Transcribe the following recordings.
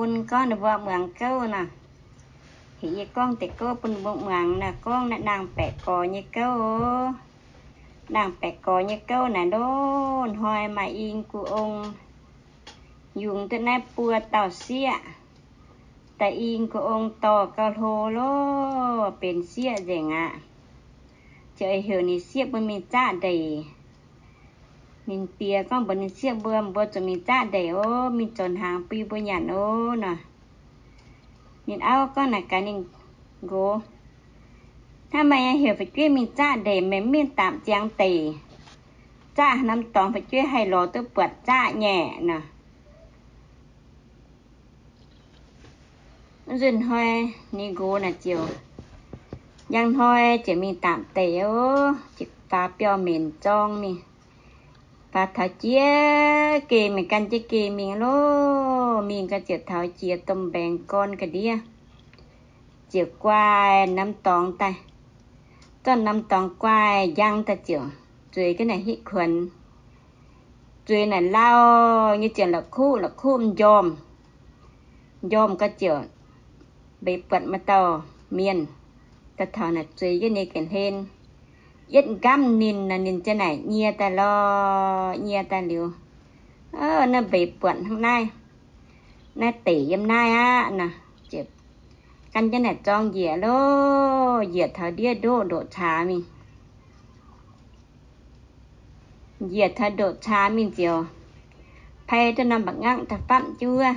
bun gorngv ninh mbuo muangx gouv nor. Heuc yie gorngv deix gouv bun mbuo muangx nor, gorngv naaiv naang-baeqc gorx nyei gouv oc. Naang-baeqc gorx nyei gouv naaic loh, hnoi maaih i gux ong yungz duqv naaiv buo dauh sieqv. Da'i i gux ong dorh gauh hlo loh, benx sieqv nzengc aqv. Ziouc heuc ninh sieqv mbuo mingh zaqv ndeic. Ninh bieqc gorngv mbuox ninh sieqv mbuo, mbuo zuqc mingh zaqv ndeic oc, mingh zoux hnaangx bun yie mbuo nyanc oc nor. Ninh auv gorngv naaic gaax ninh nqox, Hnangv meih heuc fu'jueiv mingh zaqv ndeic, meih mv mingh daapc ziangx deic, zaqv norm dorngx fu'jueiv haih lorz duqv buatc zaqv nyei nor. Nzunc hnoi ninh nqox naaic ziouc, njang hnoi ziouc mingh daapc deic oc, ziouc faaux biauv-menc zorng mingh. Faaux taux jiex geh mingh, gan jienv geh mingh loh, mingh gau ziouc taux jiex domh mbaengx gorn ga'ndiev, ziouc guaix norm dorngx daaih. Zorqv norm dorngx guaix njang daaih ziouc zueiz jienv naaic hitv kuonx. Zueiz naaic lauh nyei ziouc la'kuqv la'kuqv m'njormh. M'njormh gau ziouc mbeix buatc maaih dauh mienh daaih taux naaic zueiz jienv ninh ga'hlen, yietv nqamv ninh nor, ninh ziouc naaic nyie daaih lorh, nyie daaih liuz, Ov, naaiv mbeix buatc hnangv naaiv, naaiv deic yiem naaiv aqv nor. Ziouc gan jienv naaic zorng njiec loh, njiec taux ndiev ndoqv ndoqc caax mingh. Njiec taux ndoqc caax mingh ziouc pai duqv norm mba'ngangv daaih fapv jienv wuov,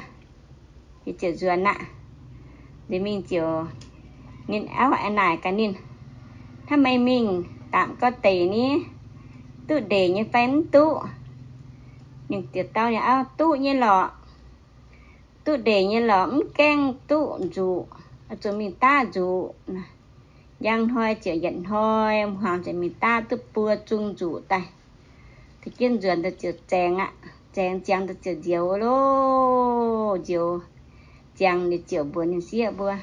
ziouc nzuonx aqv. Nzuonx mingh ziouc ninh auv aengx naaic gaax ninh, Hnangv meih mingh daapc gau deic ni, duqv ndeic nyei fai mv duqv? Ninh ziouc dau ninh auv, Duqv nyei lorqc. Duqv ndeic nyei lorqc, mv gaengh duqv nzuqc, zuqc mingh daav nzuqc. Njang hnoi ziouc yietc hnoi hmuangx ziouc mingh daav duqv buo zung nzuqc daaih. Da'jienv nzuonx daaih ziouc zaengx aqv. Zaengx ziangx daaih ziouc nzioux loh. Nzioux ziangx ninh ziouc mbuox ninh sieqv mbuo,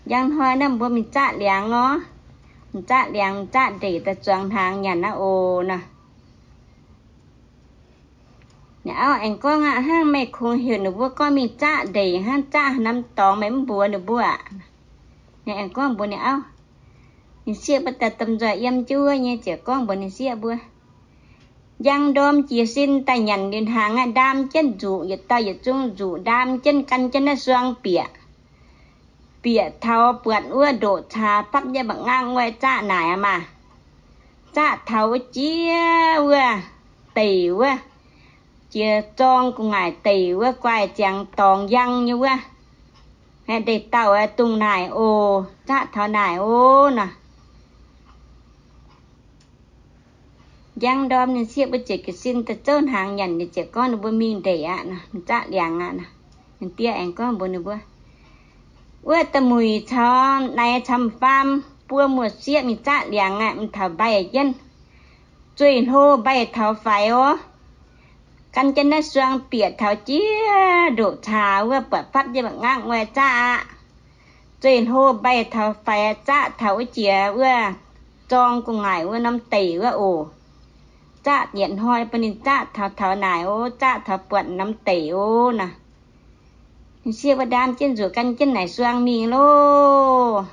Njang hnoi naaiv mbuo mingh zaqv liangx orv. Mingh zaqv liangx, mingh zaqv ndeic daaih zuangx hnaangx nyanc aqv oc nor. Ninh auv aengx gorngv aqv, Hnangv meih kungx heuc ninh mbuo gorngv mingh zaqv ndeic hnangv, zaqv haaix norm dorngx meih mv mbuox ninh mbuo aqv? Ninh aengx gorngv mbuox ninh auv. Ninh sieqv mbuo daaih domh nzoih yiem jienv wuov nyei ziouc gorngv mbuox ninh sieqv mbuo, Njang ndorm jiez sin daaih nyanc liuz hnaangx aqv, ndaam jienv nzuqc, yietc dauh yietc zung nzuqc ndaam jienv, gan jienv naaiv suang bieqc. Bieqc taux buatc wuov ndoqc caax fapv jienv mba'ngangv wuov, zaqv naaic aqv maah. Zaqv taux wuov jiex wuov deic wuov, jiex zorng gu'nguaaic deic wuov, guaih ziangx dorngx njang nyei wuov, haih ndeic dauh dungz naaic oc, zaqv taux naaic oc nor. Njang ndorm ninh sieqv mbuo ziouc jiez sin daaih zouv hnaangx nyanc, ninh ziouc gorngv ninh mbuo mingh ndeic aqv, zaqv liangx aqv. Ninh die aengx gorngv mbuox ninh mbuo, Wuov da'muic caux naaiv camv faam buo muoz-sieqv mingh zaqv liangx aqv, mingh taux mbaih jienv, zueih hlo mbaih taux faix oc. Gan jienv naaiv suang bieqc taux jiex ndoqc caax wuov, buatc fapv jienv mba'ngangv wuov, zaqv aqv. Zueih hlo mbaih taux faix, zaqv taux wuov jiex wuov zorng gu'nguaaic wuov norm deic wuov oc. Zaqv yietc hnoi bun ninh zaqv taux taux naaic oc, zaqv taux buatc norm deic oc nor. Ninh sieqv mbuo ndaam jienv nzuqc gan jienv naaic suang mingh loh.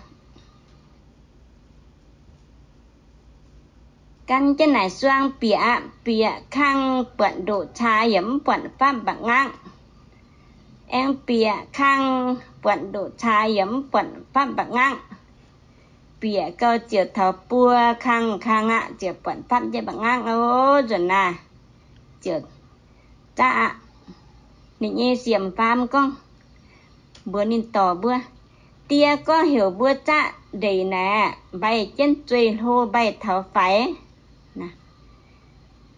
Gan jienv naaic suang bieqc aqv, bieqc kangh buatc ndoqc caax yaac mv buatc fapv mba'ngangv. Aengx bieqc kangh buatc ndoqc caax yaac mv buatc fapv mba'ngangv. Bieqc gau ziouc taux buo kangh, kangh aqv ziouc buatc fapv jienv mba'ngangv oc. Nzunc naaic ziouc zaqv aqv. Ninh nyei siemx faam gorngv mbuox ninh dorc mbuo, Die gorngv heuc mbuo zaqv ndeic naaic, mbaih jienv zueih hlo mbaih taux faix.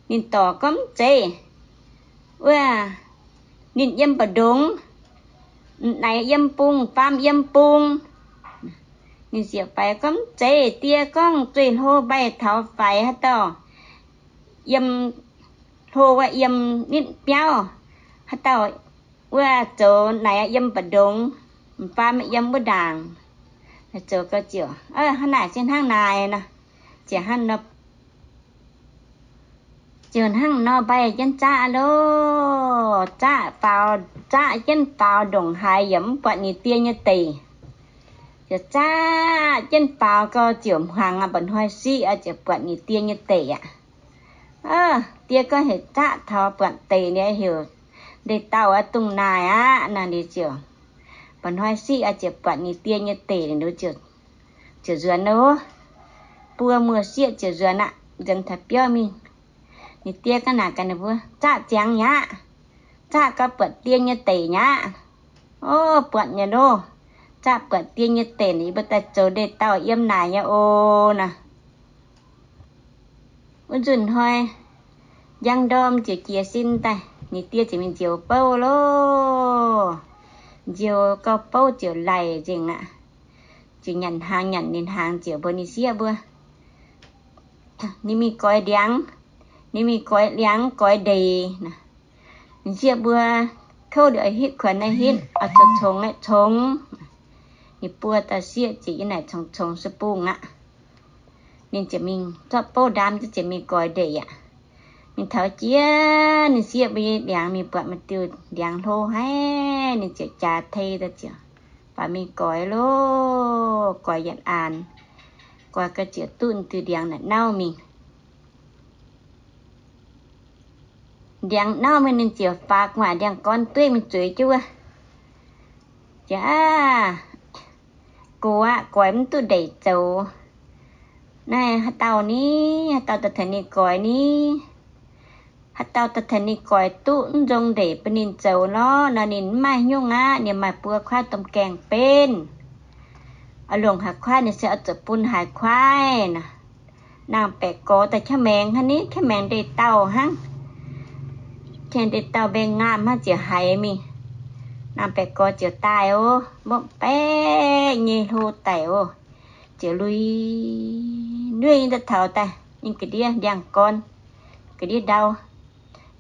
Ninh dorc gorngv mv zeiz. Wuov, ninh yiem mbu'ndongx, m'naaic yiem bung, faam yiem bung. Ninh siec faix gorngv mv zeiz, die gorngv zueih hlo mbaih taux faix haaix dauh, yiem hlo wuov yiem nitv biauv, haaix dauh wuov zoux naaic yiem mbu'ndongx, m'faam yiem wuov ndaangc. Zoux gau ziouc, Hnangv naaic se hnangv naaic nor, ziouc hnangv nor Ziouc hnangv nor mbaih jienv zaqv loh. Zaqv faaux, zaqv jienv faaux ndongc haaix yaac mv buatc ninh die nyei deic. Ziouc zaqv jienv faaux gau ziouc hmuangx aqv, mba'hnoi siqv aqv, ziouc buatc ninh die nyei deic aqv. Die gorngv heuc zaqv taux buatc deic, ninh heuc, Ndeic-dauh aqv, dongh naaic aqv. Naaic ninh ziouc, mba'hnoi siqv aqv, ziouc buatc ninh die nyei deic, ninh ziouc, ziouc nzuonx loh. Buo muoz-sieqv ziouc nzuonx aqv, nzuonx taux biauv mingh. Ninh die gorngv naaic gaax ninh mbuo, Zaqv ziangx mi'aqv. Zaqv gau buatc die nyei deic mi'aqv. O, buatc nyei loh. Zaqv buatc die nyei deic, yie mbuo daaih zoux ndeic-dauh yiem naaic nyei oc. Naaic wuov nzunc hnoi, njang ndorm ziouc jiez sin daaih, ninh die ziouc mingh njoux bouv loh. Njoux gau bouv ziouc laic nzengc aqv. Ziouc nyanc hnaangx, nyanc ninh hnaangx ziouc mbuox ninh sieqv mbuo, Ninh mingh goix ndiangx, ninh mingh goix ndiangx goix ndeic. Ninh sieqv mbuo kouv liuz oix hitv kuonx naaiv hitv, oix congx naaiv congx. Ninh buo dauh sieqv ziouc yiem naaic congx congx su bungh aqv. Ninh ziouc mingh zorqv bouv ndaam, ziouc mingh goix ndeic aqv. Ninh taux jiex ninh sieqv mbuo nyei ndiangx, mingh buatc maaih diuh ndiangx hlo haiv, ninh ziouc jaax tei daaih ziouc faaux mingh goix loh. Goix yietc aanx, goix gau ziouc duqv diuh ndiangx naaic nauv mingh. Ndiangx nauv mingh ninh ziouc faaux gu'nguaaic ndiangx-gorn dueiv mingh zueiz jienv wuov. Ziouc aav, gox aqv, goix mv duqv ndeic zoux. Naaiv haaix dauh ni? Haaix dauh daaih tengx ninh goix ni? Haaix dauh daaih tengx ninh goix duqv mv nzong ndeic bun ninh zoux lorz? Nor ninh mv maaih hnyouv aqv, ninh maaih buo kuaaiv domh gaengh benv. Oix longc haaix kuaaiv ninh se oix zuqc bun haaix kuaaiv nor. Naang-baeqc gorx daaih kaiv maengx hnangv ni, kaiv maengx ndeic-dauh hnangv. Kaiv ndeic-dauh mbenc ngaamv hnangv ziouc haiz mingh. Naang-baeqc gorx ziouc daaih oc, mbopv baeqv nyei hlo daic oc. Ziouc lui nueiv nyei daaih taux daaih ninh ga'ndiev ndiangx-gorn, ga'ndiev ndau,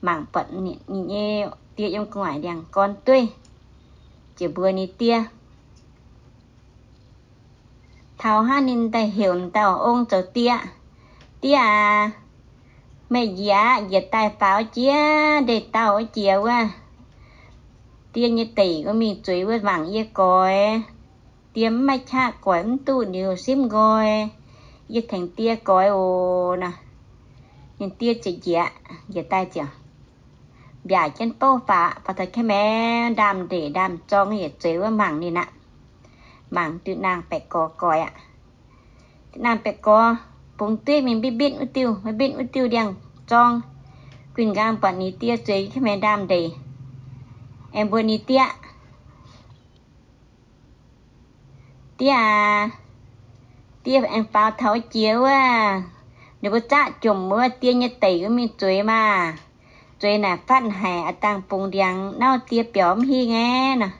mangc buatc ninh nyei die yiem gu'nguaaic ndiangx-gorn dueiv, ziouc mbuox ninh die, taux hnangv ninh daaih heuc dauh ong zoux die, Die aac, meih njiec aqv, njiec daaih faaux jiex ndeic-dauh wuov jiex wuov, die nyei deic wuov mingh zueiz wuov mangc yie goix. Die mv maaih qaqv goix mv duqv liuz simv nqoi, yie tengx die goix oc. Nor ninh die ziouc njiec, njiec daaih ziouc mbiaac jienv bouv faaux, faaux taux kaiv maengx ndaamv-ndeic ndaamv-zorng yietc zueiz wuov mangc ninh aqv. Mangc diuh naang-baeqc gorx goix aqv. Diuh naang-baeqc gorx bungx dueiv mingh mbitv mbitv wuov diuh, mbitv mbitv wuov diuh ndiangx-zorng, guinh nqaang buatc ninh die zueiz kaiv maengx ndaamv-ndeic, aengx mbuox ninh die, Die aac, die aengx faaux taux jiex wuov, ninh mbuo zaqv jomc wuov die nyei deic wuov mingh zueiz maah. Zueiz naaic fatv haic, a'dangh bungx ndiangx nauv die biaux mv hingh aqv nor.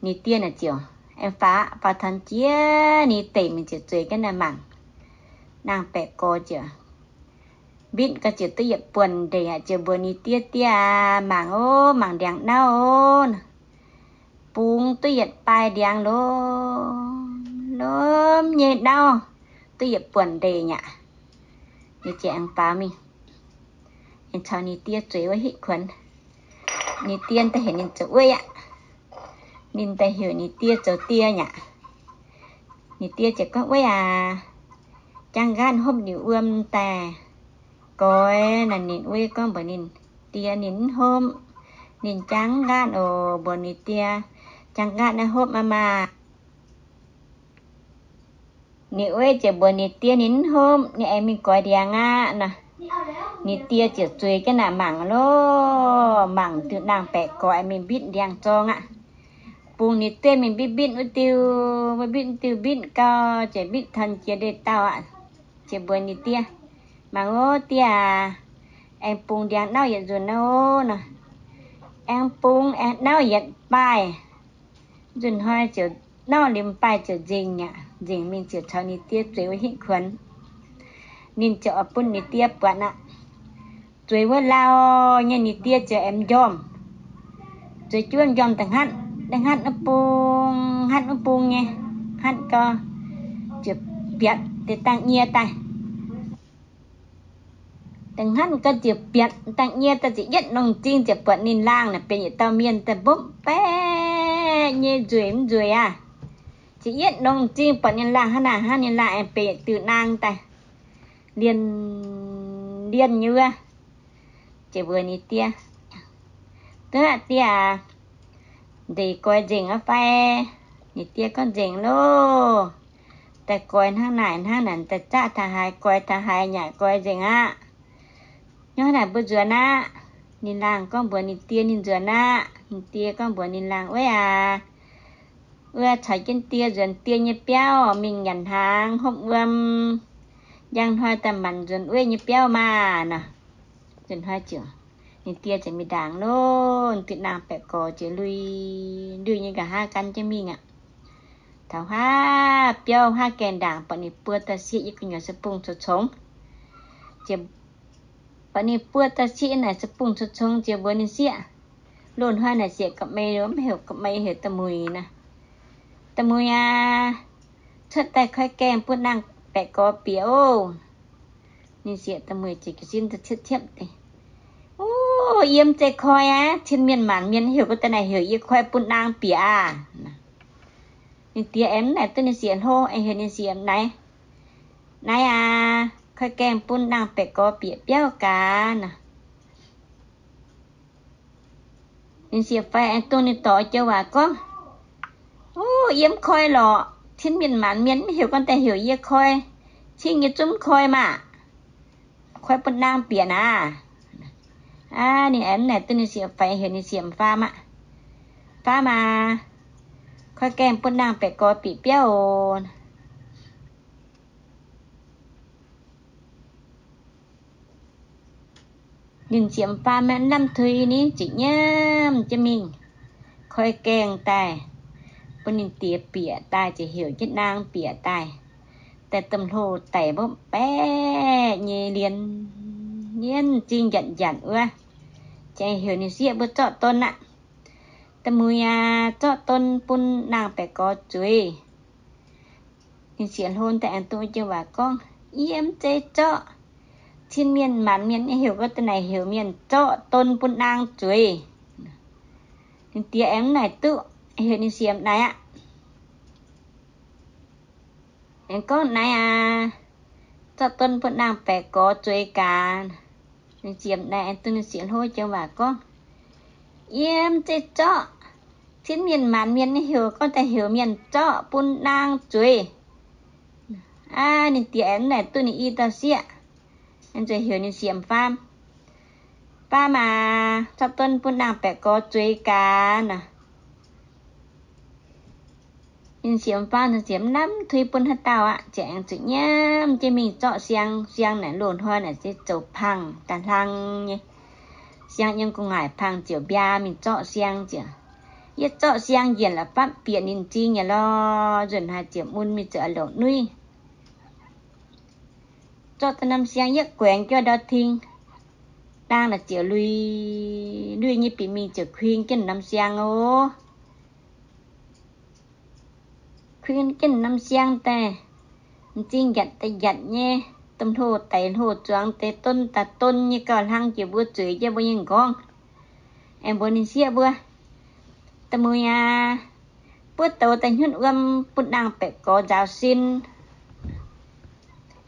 Ninh die naaic ziouc aengx faaux, faaux taux jiex ninh deic mingh ziouc zueiz jienv naaic mangc. Naang-baeqc gorx ziouc mbitv gau ziouc duqv yietc buonc ndeic aqv, ziouc mbuox ninh die, Die aac, mangc oc, mangc ndiangx nauv oc. Bungx duqv yietc baaih ndiangx lomh lomh nyei nauv, duqv yietc buonc ndeic aqv. Ninh ziouc aengx faaux mingh, aengx caux ninh die zueiz wuov hitv kuonx. Ninh die daaih heuc ninh zoux weiv aqv. Ninh daaih heuc ninh die zoux die aqv. Ninh die ziouc gorngv, Weiv aac, jaang nqaatv hopv liuz wuom daaih goix. Naaic ninh weiv gorngv mbuox ninh die ninh mv hopv, ninh jaang nqaatv oc. Mbuox ninh die, Jaang nqaatv naaiv hopv maah maah. Ninh weiv ziouc mbuox ninh die ninh mv hopv, ninh aengx mingh goix ndiangx aqv nor. Ninh die ziouc zueiz jienv naaic mangc loh, mangc diuh naang-baeqc gorx aengx mingh mbitv ndiangx-zorng aqv. Bungx ninh die mingh mbitv mbitv wuov diuh, mbitv wuov diuh mbitv gau, ziouc mbitv taux jiex ndeic-dauh aqv. Ziouc mbuox ninh die, Mangc oc, die aac, aengx bungx ndiangx nauv yietc nzunc oc nor. Aengx bungx aengx nauv yietc baaih. Nzunc hnoi ziouc nauv liuz baaih ziouc nzengc aqv. Nzengc mingh ziouc caux ninh die zueiz wuov hitv kuonx. Ninh ziouc oix bun ninh die buatc aqv. Zueiz wuov lauh nyei, ninh die ziouc aengx m'njormh. Zueiz jienv m'njormh da'hngatv, da'hngatv wuov bung, hngatv wuov bung nyei, hngatv gau, ziouc biatc deix dangh nyie daaih. Da'hnangv gau ziouc biatc dangh nyei daaih ziouc yietv nongh m'zing ziouc buatc ninh laangh naaic benx yietc dauh mienh daaih mbopv baeqv nyei nzueic mv nzueic aqv. Ziouc yietv nongh m'zing buatc ninh laangh hnangv naaic hnangv, ninh laangh aengx benx yietc diuh naang daaih, lienh lienh nyei wuov. Ziouc mbuox ninh die, Duqv aqv die aac, ndeic goix nzengc aqv fai? Ninh die gorngv, Nzengc loh. Daaih goix hnangv naaic hnangv naaic, daaih zaqv taux haaix goix taux haaix, nyanc goix nzengc aqv. Nyouz naaic mbuo nzuonx aqv. Ninh laangh gorngv mbuox ninh die ninh nzuonx aqv. Ninh die gorngv mbuox ninh laangh, Weic aac, wuov caux jienv die nzuonx die nyei biauv mingh nyanc hnaangx hopv wuom, njang hnoi daaih manc nzuonx wuov nyei biauv maah nor. Nzuonx hnoi ziouc, ninh die ziouc mingh ndaangc loh, diuh naang baeqc gorx ziouc lui lui nyei nqa'haav gan jienv mingh aqv. Taux haav biauv haav gaengh ndaangc buatc ninh buo dauh sieqv yiem gu'nyuoz sa bung congx congx. Ziouc buatc ninh buo dauh sieqv naaic sa bung congx congx ziouc mbuox ninh sieqv, Loz-hnoi naaic sieqv ga'mei mv heuc ga'mei, heuc da'muic naaic. Da'muic aac, cuotv daaih koi gaengh bun naang baeqc gorx bieqc oc. Ninh sieqv da'muic ziouc jiez sin da'ciepv-ciepv deix, O, yie mv zeiz koi aqv. Cien mienh maanc mienh heuc gorngv daaih naaic heuc yie koi bun naang bieqc aqv. Ninh die aengx mv naaic duqv ninh sieqv hlo, aengx heuc ninh sieqv naaic, Naaiv aac, koi gaengh bun naang baeqc gorx bieqc biauv gaax nor. Ninh sieqv-faix aengx dongh ninh dorc joux waac gorngv, O, yie mv koi lorqc. Cien mienh maanc mienh mv heuc gorngv daaih heuc yie koi. Cing nyei zungv mv koi maah. Koi bun naang bieqc naaic. Aav, ninh aengx mv naaic duqv ninh sieqv-faix, heuc ninh sieqv m'faam aqv. Faam aac, koi gaengh bun naang baeqc gorx bieqc biauv oc. Ninh sieqv m'faam maiv lamh tuix ni ziouc nyiemv jienv mingh koi gaengh daaih, bun ninh diex bieqc daaih, ziouc heuc jienv naang bieqc daaih, daaih domh hlo daic mbopv baeqv nyei lienh lienh m'zing njanc njanc wuov, ziouc heuc ninh sieqv mbuo zorqv don aqv. Da'muic aac, zorqv don bun naang baeqc gorx zueiz. Ninh sieqv hlo daaih aengx dongh joux waac gorngv, Yie mv zeiz zorqv. Cien mienh maanc mienh heuc gorngv daaih naaic heuc mienh zorqv don bun naang zueiz. Ninh diex aengx mv naaic duqv, heuc ninh sieqv m'naaic aqv. Aengx gorngv, Naaiv aac, zorqv don bun naang baeqc gorx zueiz gaax. Ninh sieqv m'naaic aengx dongh ninh sieqv hlo joux waac gorngv, Yie mv zeiz zorqv. Cien mienh maanc mienh heuc gorngv daaih heuc mienh zorqv bun naang zueiz. Aav, ninh diex aengx mv naaic duqv ninh i dauh sieqv, aengx zueiz heuc ninh sieqv m'faam, Faam aac, zorqv don bun naang baeqc gorx zueiz gaax nor. Ninh sieqv m'faam ziouc mv lamh tuix bun haaix dauh aqv, ziouc aengx zuqc nyiemv jienv mingh zorqv siang. Siang naaic loz-hnoi naaic se zoux pangh da'hlang nyei. Siang yiem gu'nguaaic pangh ziouc mbiaa mingh zorqv siang ziouc, Yie zorqv siang njiec la'fapv bieqc ninh m'zing nyei lorh. Nzunc haaix ziouc mun mingh zoux a'louc nuiv. Zorqv daaih norm siang yietv guaengx juov ndau-ting, naang naaic ziouc lui lui nyei bieqc mingh ziouc kuing jienv norm siang oc. Kuing jienv norm siang daaih, m'zing njatc daaih njatc nyei, domh hlo daic hlo zuangx deix, don daaih don nyei gauh hlang jiex mbuo zueiz jienv mbuo nyei m'nqorngv. Aengx mbuox ninh sieqv mbuo, Da'muic aac, buov douz daaih hnyunv wuom bun naang baeqc gorx nzaaux sin.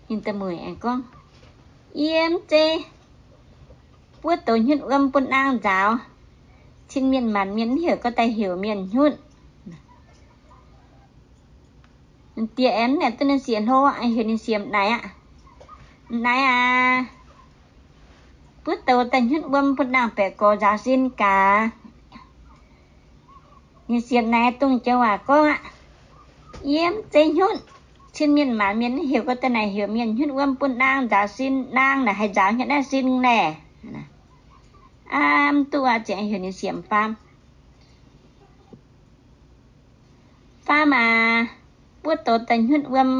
Ninh da'muic aengx gorngv, Yie mv zeiz buov douz hnyunv wuom bun naang nzaaux. Cin mienh maanc mienh mv heuc gorngv daaih heuc mienh hnyunv. Die aengx mv naaic duqv ninh sieqv hlo, heuc ninh sieqv m'naaic aqv. M'naaic aac, buov douz daaih hnyunv wuom bun naang baeqc gorx nzaaux sin gaax. Ninh sieqv m'naaic dongh joux waac gorngv aqv. Yie mv zeiz hnyunv. Cin mienh maanc mienh mv heuc gorngv daaih naaic heuc mienh hnyunv wuom bun naang nzaaux sin. Naang naaic haih nzaaux hnyouv naaiv sin laeh. Aav, mv duqv aqv, ziouc heuc ninh sieqv m'faam, Faam aac, buov douz daaih hnyunv wuom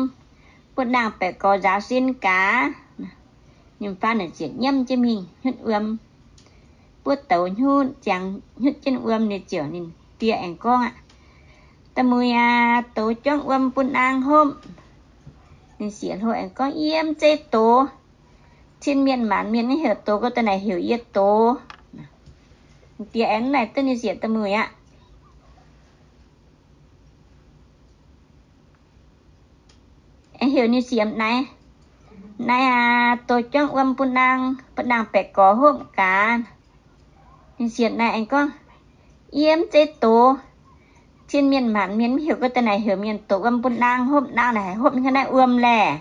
bun naang baeqc gorx nzaaux sin gaax. Ninh m'faam naaic ziouc nyiemv jienv mingh hnyunv wuom. Buov douz hnyunv ziangx hnyunv jienv wuom liuz ziouc ninh die aengx gorngv aqv, Da'muic aac, douz juangv wuom bun naang hopv. Ninh sieqv hlo aengx gorngv, Yie mv zeiz douz. Cin mienh maanc mienh mv heuc doz, gorngv daaih naaic heuc yie doz. Diex aengx naaic duqv ninh sieqv da'muic aqv. Aengx heuc ninh siemx naaiv, naaiv aac, doz juangv wuom bun naang, bun naang baeqc gorx hopv gaax. Ninh siemx naaiv aengx gorngv, yie mv zeiz doz. Cin mienh maanc mienh mv heuc gorngv daaih naaic heuc mienh doz wuom bun naang hopv, naang naaic haih hopv hnangv naaiv wuom laeh.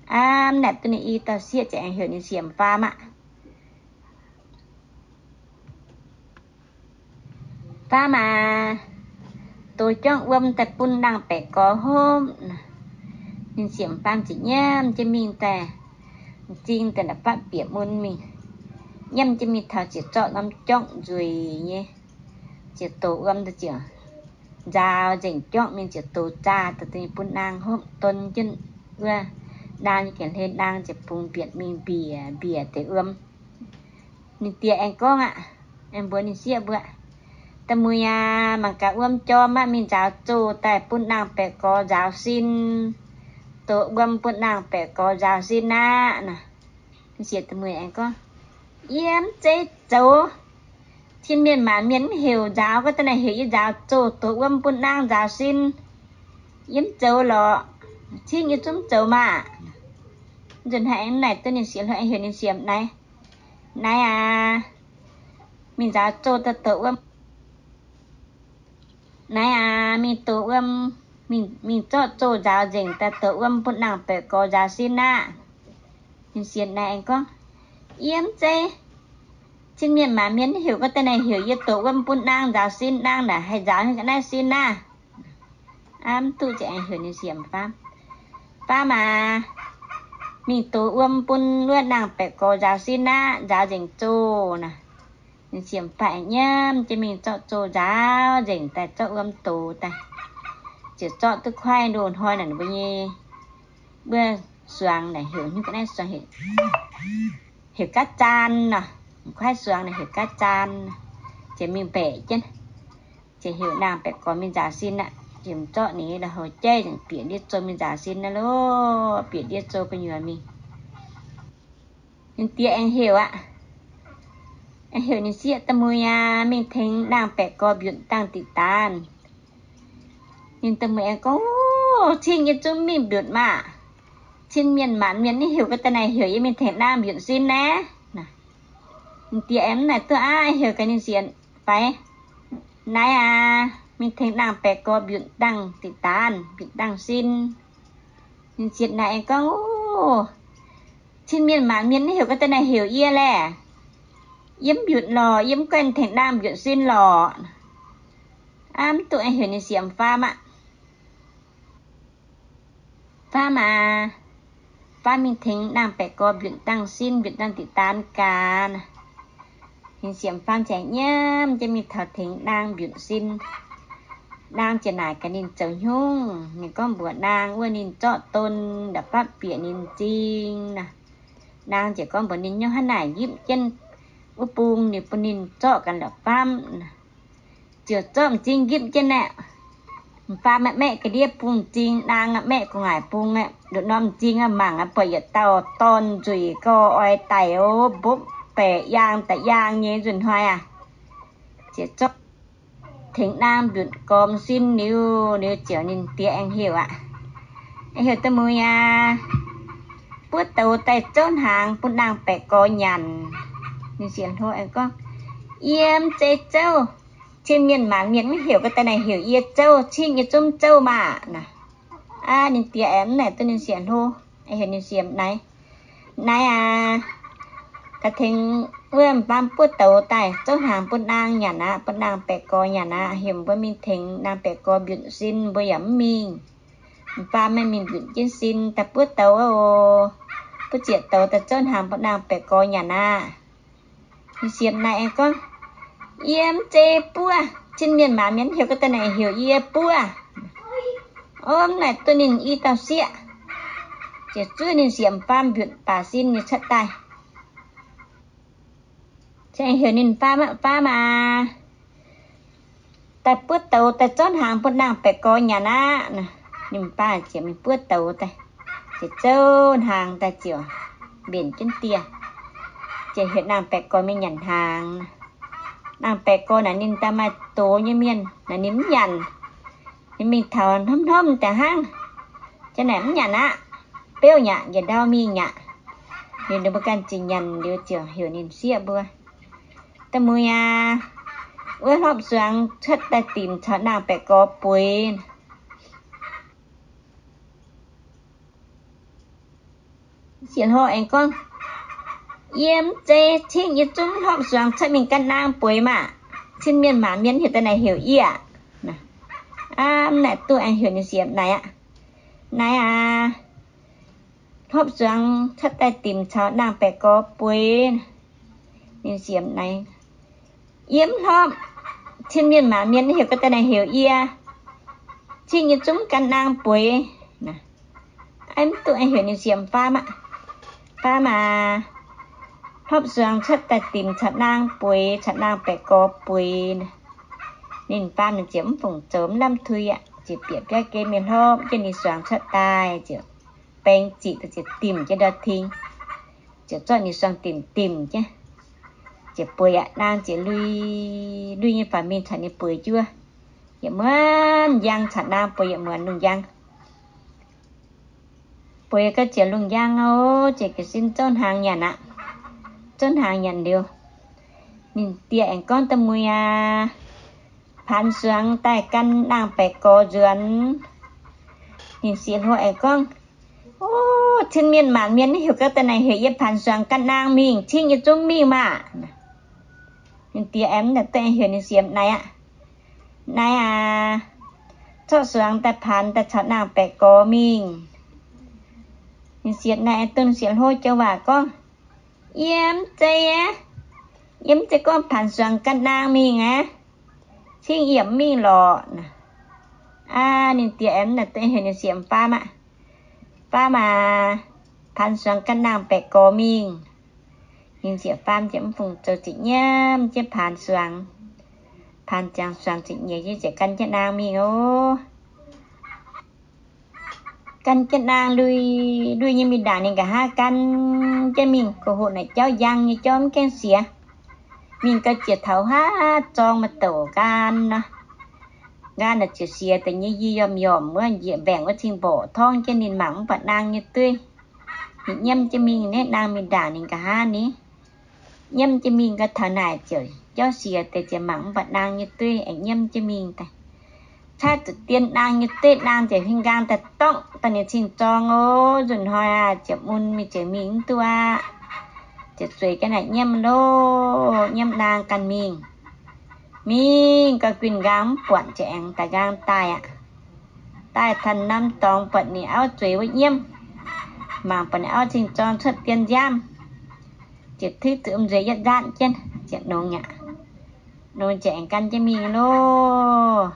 Aav, naaic duqv ninh i dauh sieqv ziouc aengx heuc ninh siemx faam aqv. Faam aac, doz juangv wuom daaih bun naang baeqc gorx hopv. Ninh siemx faam ziouc nyiemv jienv mingh daaih, m'zing daaih la'fatv bieqc mun mingh. Nyiemv jienv mingh taux ziouc zorqv norm juangv nzueic nyei, ziouc doz wuom daaih ziouc nzaaux nzengc juangv mingh ziouc doz zaah daaih bun naang hopv, don jienv wuov naang nyei ga'hlen, naang ziouc bungx mbietc mingh mbiec mbiec deix wuom. Ninh diex aengx gorngv aqv, aengx mbuox ninh sieqv mbuo, da'muic aac, mangc gaax wuom jorm aqv, mingh nzaaux zoh daaih bun naang baeqc gorx nzaaux sin. Doz wuom bun naang baeqc gorx nzaaux sin aqv. Naaic, ninh sieqv da'muic aengx gorngv, yie mv zeiz zoux. Cin mienh maanc mienh mv heuc nzaaux, gorngv daaih naaic heuc yie nzaaux zoh doz wuom bun naang nzaaux sin. Yie mv zoux lorqc. Cingv yie zungv zoux maah. Nzunc haaix aengx naaic duqv ninh sieqv hlo aengx heuc ninh siemx naaiv, naaiv aac, mingh nzaaux zoh daaih doz wuom. Naaiv aac, mingh doz wuom, mingh, mingh zorqv zoh nzaaux nzengc daaih doz wuom bun naang baeqc gorx nzaaux sin aqv. Ninh siemx naaiv aengx gorngv, yie mv zeiz. Cin mienh maanc mienh mv heuc, gorngv daaih naaic heuc yie doz wuom bun naang nzaaux sin, naang naaic haih nzaaux nyei ga'naaiv sin aqv. Aav, mv duqv ziouc aengx heuc ninh siemx faam, faam aac, mingh doz wuom bun wuov naang baeqc gorx nzaaux sin aqv, nzaaux nzengc zoh naaic. Ninh siemx faam aengx nyiemv jienv mingh zorqv zoh nzaaux nzengc daaih zorqv wuom doz daaih, ziouc zorqv duqv kuaaiv ndoh hnoi naaic mbuo nyei wuov suangx naaic heuc nyungc ga'naaiv suangx heuc gaav zaan nor. Kuaaiv suangx naaic heuc gaav zaan, ziouc mingh mbaeqc jienv, ziouc heuc naang baeqc gorx mingh nzaaux sin aqv. Ziouc zorqv ninh la'houc jaiv bieqc ndiev zoh mingh nzaaux sin aqv loh. Bieqc ndiev zoh gu'nyuoz mingh, ninh diex aengx heuc aqv, aengx heuc ninh sieqv da'muic aac, mingh tengx naang baeqc gorx mbiutc dangh diqc daanz. Ninh da'muic aengx gorngv, cingv yie zungv mingh mbiutc maah. Cin mienh maanc mienh mv heuc, gorngv daaih naaic heuc yie mingh tengx naang mbiutc sin naaiv. Ninh diex aengx mv naaic duqv aqv, heuc gaax ninh siemx faix, naaiv aac, mingh tengx naang baeqc gorx mbiutc dangh diqc daanz, mbiutc dangh sin. Ninh siemx naaic aengx gorngv, cin mienh maanc mienh mv heuc, gorngv daaih naaic heuc yie laeh. Yie mv mbiutc lorqc, yie mv goiv tengx naang mbiutc sin lorqc. Aav, mv duqv aengx heuc ninh siemx faam aqv. Faam aac, faam mingh tengx naang baeqc gorx mbiutc dangh sin, mbiutc dangh diqc daanz gaax. Ninh siemx faam ziouc nyiemv jienv mingh taux tengx naang mbiutc sin. Naang ziouc naaic gaax ninh zoux haaix nyungc. Ninh gorngv mbuox naang wuov ninh zorqv don nda'fapv bieqc ninh m'zing nor. Naang ziouc gorngv mbuox ninh nyungc hnangv naaic nqipv jienv wuov bung ninh bun ninh zorqv ganh la'fapv nor. Ziouc zorqv m'zing nqipv jienv aeqv, m'faam maeqv ga'ndiev bung m'zing, naang maeqv gu'nguaaic bung aeqv, nduqc norm m'zing mangc buatc yietc dauh dorn nzueic gau oix daic oc, mbopv baeqc yaang daaih yaang nyei nzunc hnoi aac. Ziouc zorqv tengx naang mbiutc gorx sin liuz, liuz ziouc ninh diex aengx heuc aqv. Aengx heuc da'muic aac, buov douz daaih zouv hnaangx bun naang baeqc gorx nyanc. Ninh sienx hlo aengx gorngv, yie mv zeiz zouv. Cin mienh maanc mienh mv heuc, gorngv daaih naaic heuc yie zouv, cingv yie zungv zouv maah naaic. Aav, ninh diex aengx mv naaic duqv ninh sienx hlo, aengx heuc ninh siemx naaiv, naaiv aac, gaax tengx wuov m'faam buov douz daaih zouv hnaangx bun naang nyanc aqv, bun naang baeqc gorx nyanc aqv. Heuc mbuo mingh tengx naang baeqc gorx mbiutc sin, mbuo yaac mv mingh. M'faam maiv mingh mbiutc jienv sin daaih buov douz oc. Buov zieqc douz daaih zouv hnaangx bun naang baeqc gorx nyanc aqv. Ninh siemx naaic aengx gorngv, yie mv zeiz buov. Cin mienh maanc mienh heuc, gorngv daaih naaic heuc yie buov. Omv naaic duqv ninh i dauh sieqv, ziouc zuov ninh siemx faam mbiutc baac sin nyei cuotv daaih. Ziouc heuc ninh faam, faam aac, daaih buov douz daaih zouv hnaangx bun naang baeqc gorx nyanc aqv. Ninh faam ziouc mingh buov douz daaih, ziouc zouv hnaangx daaih ziouc mbenc jienv dieh, ziouc heuc Naang Baeqc Gorx mingh nyanc hnaangx. Naang Baeqc Gorx naaic ninh daaih maaih doz nyei mienh naaic ninh mv nyanc. Ninh mingh taux hnamv hnamv daaih hnangv, ziouc naaic mv nyanc aqv, beuv nyaqc, njiec ndau mingh nyaqc. Liuz ninh mbuo ganh zinh nyanc liuz ziouc heuc ninh sieqv mbuo, Da'muiz aac, wuov hlopv suangx cuotv daaih dimc caux Naang Baeqc Gorx bueix. Sieqv hlo aengx gorngv, Yie mv zeiz cingv yie zungv hlopv suangx cuotv mingh gan naang bueix maah! Cin mienh maanc mienh heuc daaih naaic heuc yie aqv. Aa, mv naaic duqv aengx heuc ninh sieqv naaic aqv. Naaiv aac, hlopv suangx cuotv daaih dimc caux Naang Baeqc Gorx bueix. Ninh sieqv naaic, Yie mv hlopv. Cin mienh maanc mienh heuc ga'daaih naaic heuc yie. Cingv yie zungv gan naang bueix. Aa, mv duqv aengx heuc ninh sieqv faam aqv. Faam aac, hlopv suangx cuotv daaih dimc caux naang bueix, caux Naang Baeqc Gorx bueix. Ninh faam ninh ziouc mv fungc zoux mv lamh tui aqv, ziouc bieqc biauv gen mingh hlopv jienv ninh suangx cuotv daaih, ziouc baeng ziqc daaih ziouc dimc jienv ndau-ting, ziouc zorqv ninh suangx dimc dimc jienv, ziouc bueix aqv. Naang ziouc lui, lui nyei faaux mingh caux ninh bueix juov, yietc muonz njang caux naang bueix yietc muonz lungh njang. Bueix gau ziouc lungh njang oc, ziouc jiez sin zouv hnaangx nyanc aqv. Zouv hnaangx nyanc liuz, ninh die aengx gorngv, Da'muiz aac, paanx suangx daaih gan Naang Baeqc Gorx nzuonx. Ninh sieqv hlo aengx gorngv, O, cin mienh maanc mienh heuc ga'daaih naaic heuc yie paanx suangx gan naang mingh, cingv yie zungv mingh maah! Ninh die aengx mv naaic duqv aengx heuc ninh sieqv naaic aqv. Naaiv aac, zorqv suangx daaih paanx daaih caux Naang Baeqc Gorx mingh. Ninh sieqv naaic aengx dunh sieqv hlo joux waac gorngv, Yie mv zeiz aqv. Yie mv zeiz gorngv paanx suangx gan naang mingh aqv. Cingv yie mv mingh lorqc. Aa, ninh die aengx mv naaic duqv aengx heuc ninh sieqv faam aqv. Faam aac, paanx suangx gan Naang Baeqc Gorx mingh. Ninh sieqv faam ziouc mv fungc zoux ziepc nyiemv jienv paanx suangx. Paanx ziangx suangx ziepc nyeic jienv ziouc gan jienv naang mingh oc. Gan jienv naang lui, lui nyei mingh ndaangc ninh nqa'haav gan jienv mingh. Gox hoc naaic jauv njang nyei, jauv mv gaengh siex. Mingh gau ziouc taux haav zorng maaih douc nqaam nor. Nqaam naaic ziouc siex deix nyei yie yomh-yomh wuov, njiec mbaengc wuov cing mborqc torngv jienv ninh mangc mv buatc naang nyei dueiv. Ninh nyiemv jienv mingh, naaiv naang mingh ndaangc ninh nqa'haav ni. Nyiemv jienv mingh gau taux naaic ziouc jauv siex deix ziouc mangc mv buatc naang nyei dueiv, aengx nyiemv jienv mingh daaih. Caaiv zuqc dien naang nyei dueiv, naang ziouc huing nqaang daaih dorngv daaih ninh cing-zorng oc. Nzunc hnoi aac, ziouc mun mingh ziouc mingh mv duqv aqv. Ziouc zueiz ga'naaiv nyiemv loh, nyiemv naang ganh mingh. Mingh gau guinh nqaang mv buatc, ziouc aengx daaih nqaang daaih aqv. Daaih taux norm dorngx buatc ninh auv zueiz wuov nyiemv. Mangc buatc ninh auv cing-zorng cuotv dien nziaamv, ziouc tuiv zuqc m'nzueiz yietv nzaatv jienv, ziouc nongx aqv. Nongx ziouc aengx gan jienv mingh loh.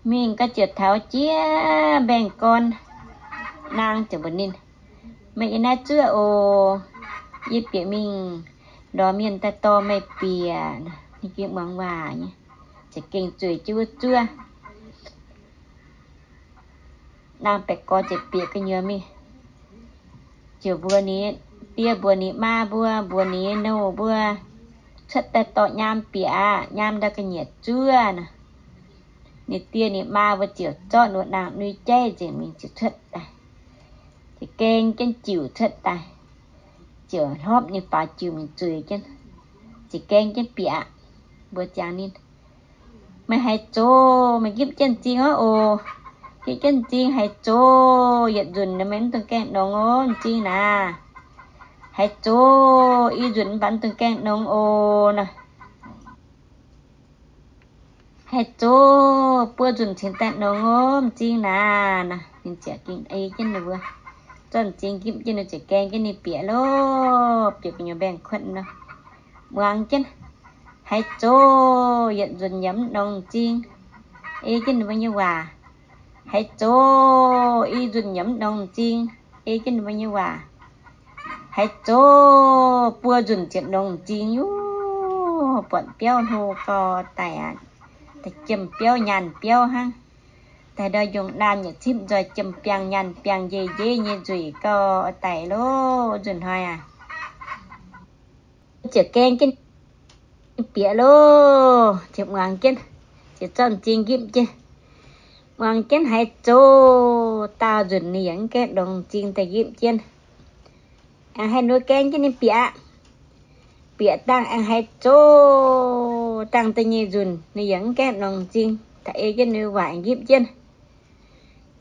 Mingh gau ziouc taux jiex mbaengx-gorn. Naang ziouc mbuox ninh, Meih yiem naaiv zuov oc. Yie bieqc mingh lorz mienh daaih dorh meih bieqc. Ninh gengh muangx waac nyei, ziouc gengh zueiz jienv wuov zuov. Naang baeqc gorx ziouc bieqc gu'nyuoz mingh, ziouc mbuox ninh die mbuox ninh maa mbuo, mbuox ninh nyei nouh mbuo, cuotv daaih dorh nyaam bieqc aqv. Nyaam ndau ga'nyiec zuov nor. Ninh die ninh maa mbuo ziouc zorqv ninh mbuo naang nui jaiv nzengc mingh ziouc cuotv daaih. Ziouc gaeng jienv jiuc cuotv daaih, ziouc hlopv ninh faaux jiuc mingh zueiz jienv, ziouc gaeng jienv bieqc aqv. Mbuox ziangx ninh, Meih haiz zox, meih nqipv jienv m'zing aqv oc. Nqipv jienv m'zing haiz zox, yietc nzunc meih mv dungx gaengh nongx oc, m'zing naaic. Haiz zox i nzunc mv baac mv dungx gaengh nongx oc nor. Haiz zox buo nzunc cingx daaih nongx oc, m'zing naaic nor. Ninh ziouc gengh ei jienv ninh mbuo, zorqv m'zing nqipv jienv, ninh ziouc gaeng jienv ninh bieqc loh, bieqc gu'nyuoz mbaengx-kuotv nor. Muangx jienv, haiz zox yietc nzunc yaac mv nongx m'zing. Ei jienv ninh mbuo nyei waac, haiz zox i nzunc yaac mv nongx m'zing. Ei jienv ninh mbuo nyei waac, haiz zox buo nzunc ziouc nongx m'zing. Yuv, buatc biauv hlo gau daaih aqv, da'jiem biauv nyaanh biauv hnangv. daaih ndau njongc laanh yaac zipv nzoih jiem-biangh nyaanh biangh njeiv-njeiv nyei nzueic gau daic loh. Nzunc hnoi aac, ziouc gaeng jienv bieqc loh, ziouc muangx jienv, ziouc zorqv m'zing nqipv jienv, muangx jienv haaix zoh dauh nzunc ninh yaac mv gaengh longc m'zing daaih nqipv jienv. Aengx haaix nor gaeng jienv ninh bieqc aqv. Bieqc dangh aengx haaix zoh dangh da'nyeic nzunc ninh yaac mv gaengh longc m'zing daaih ei jienv ninh waaic nqipv jienv.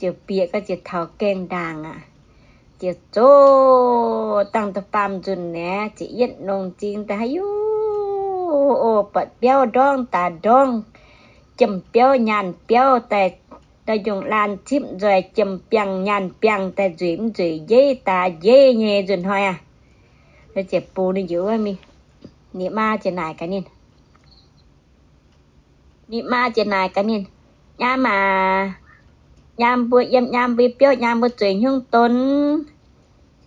Ziouc bieqc gau ziouc taux gaengh ndaangc aqv. Ziouc zoh dangh da'faam nzunc naaic ziouc yietv longc m'zing daaih haaix yuv, o, buatc biauv ndorngv daaih ndorngv, jiem-biauv nyaanh biauv daaih, ndau njongc laanh zipv nzoih jiem-biangh nyaanh biangh daaih nzueic mv nzueic njeiv daaih njeiv nyei nzunc hnoi aac. Ziouc bungx ninh njiec wuov mingh. Ninh maa ziouc naaic gaax ninh. Ninh maa ziouc naaic gaax ninh, Nyaam aac, nyaam mbuo yiem nyaam mbuo biauv nyaam mbuo zueiz hnyungv don.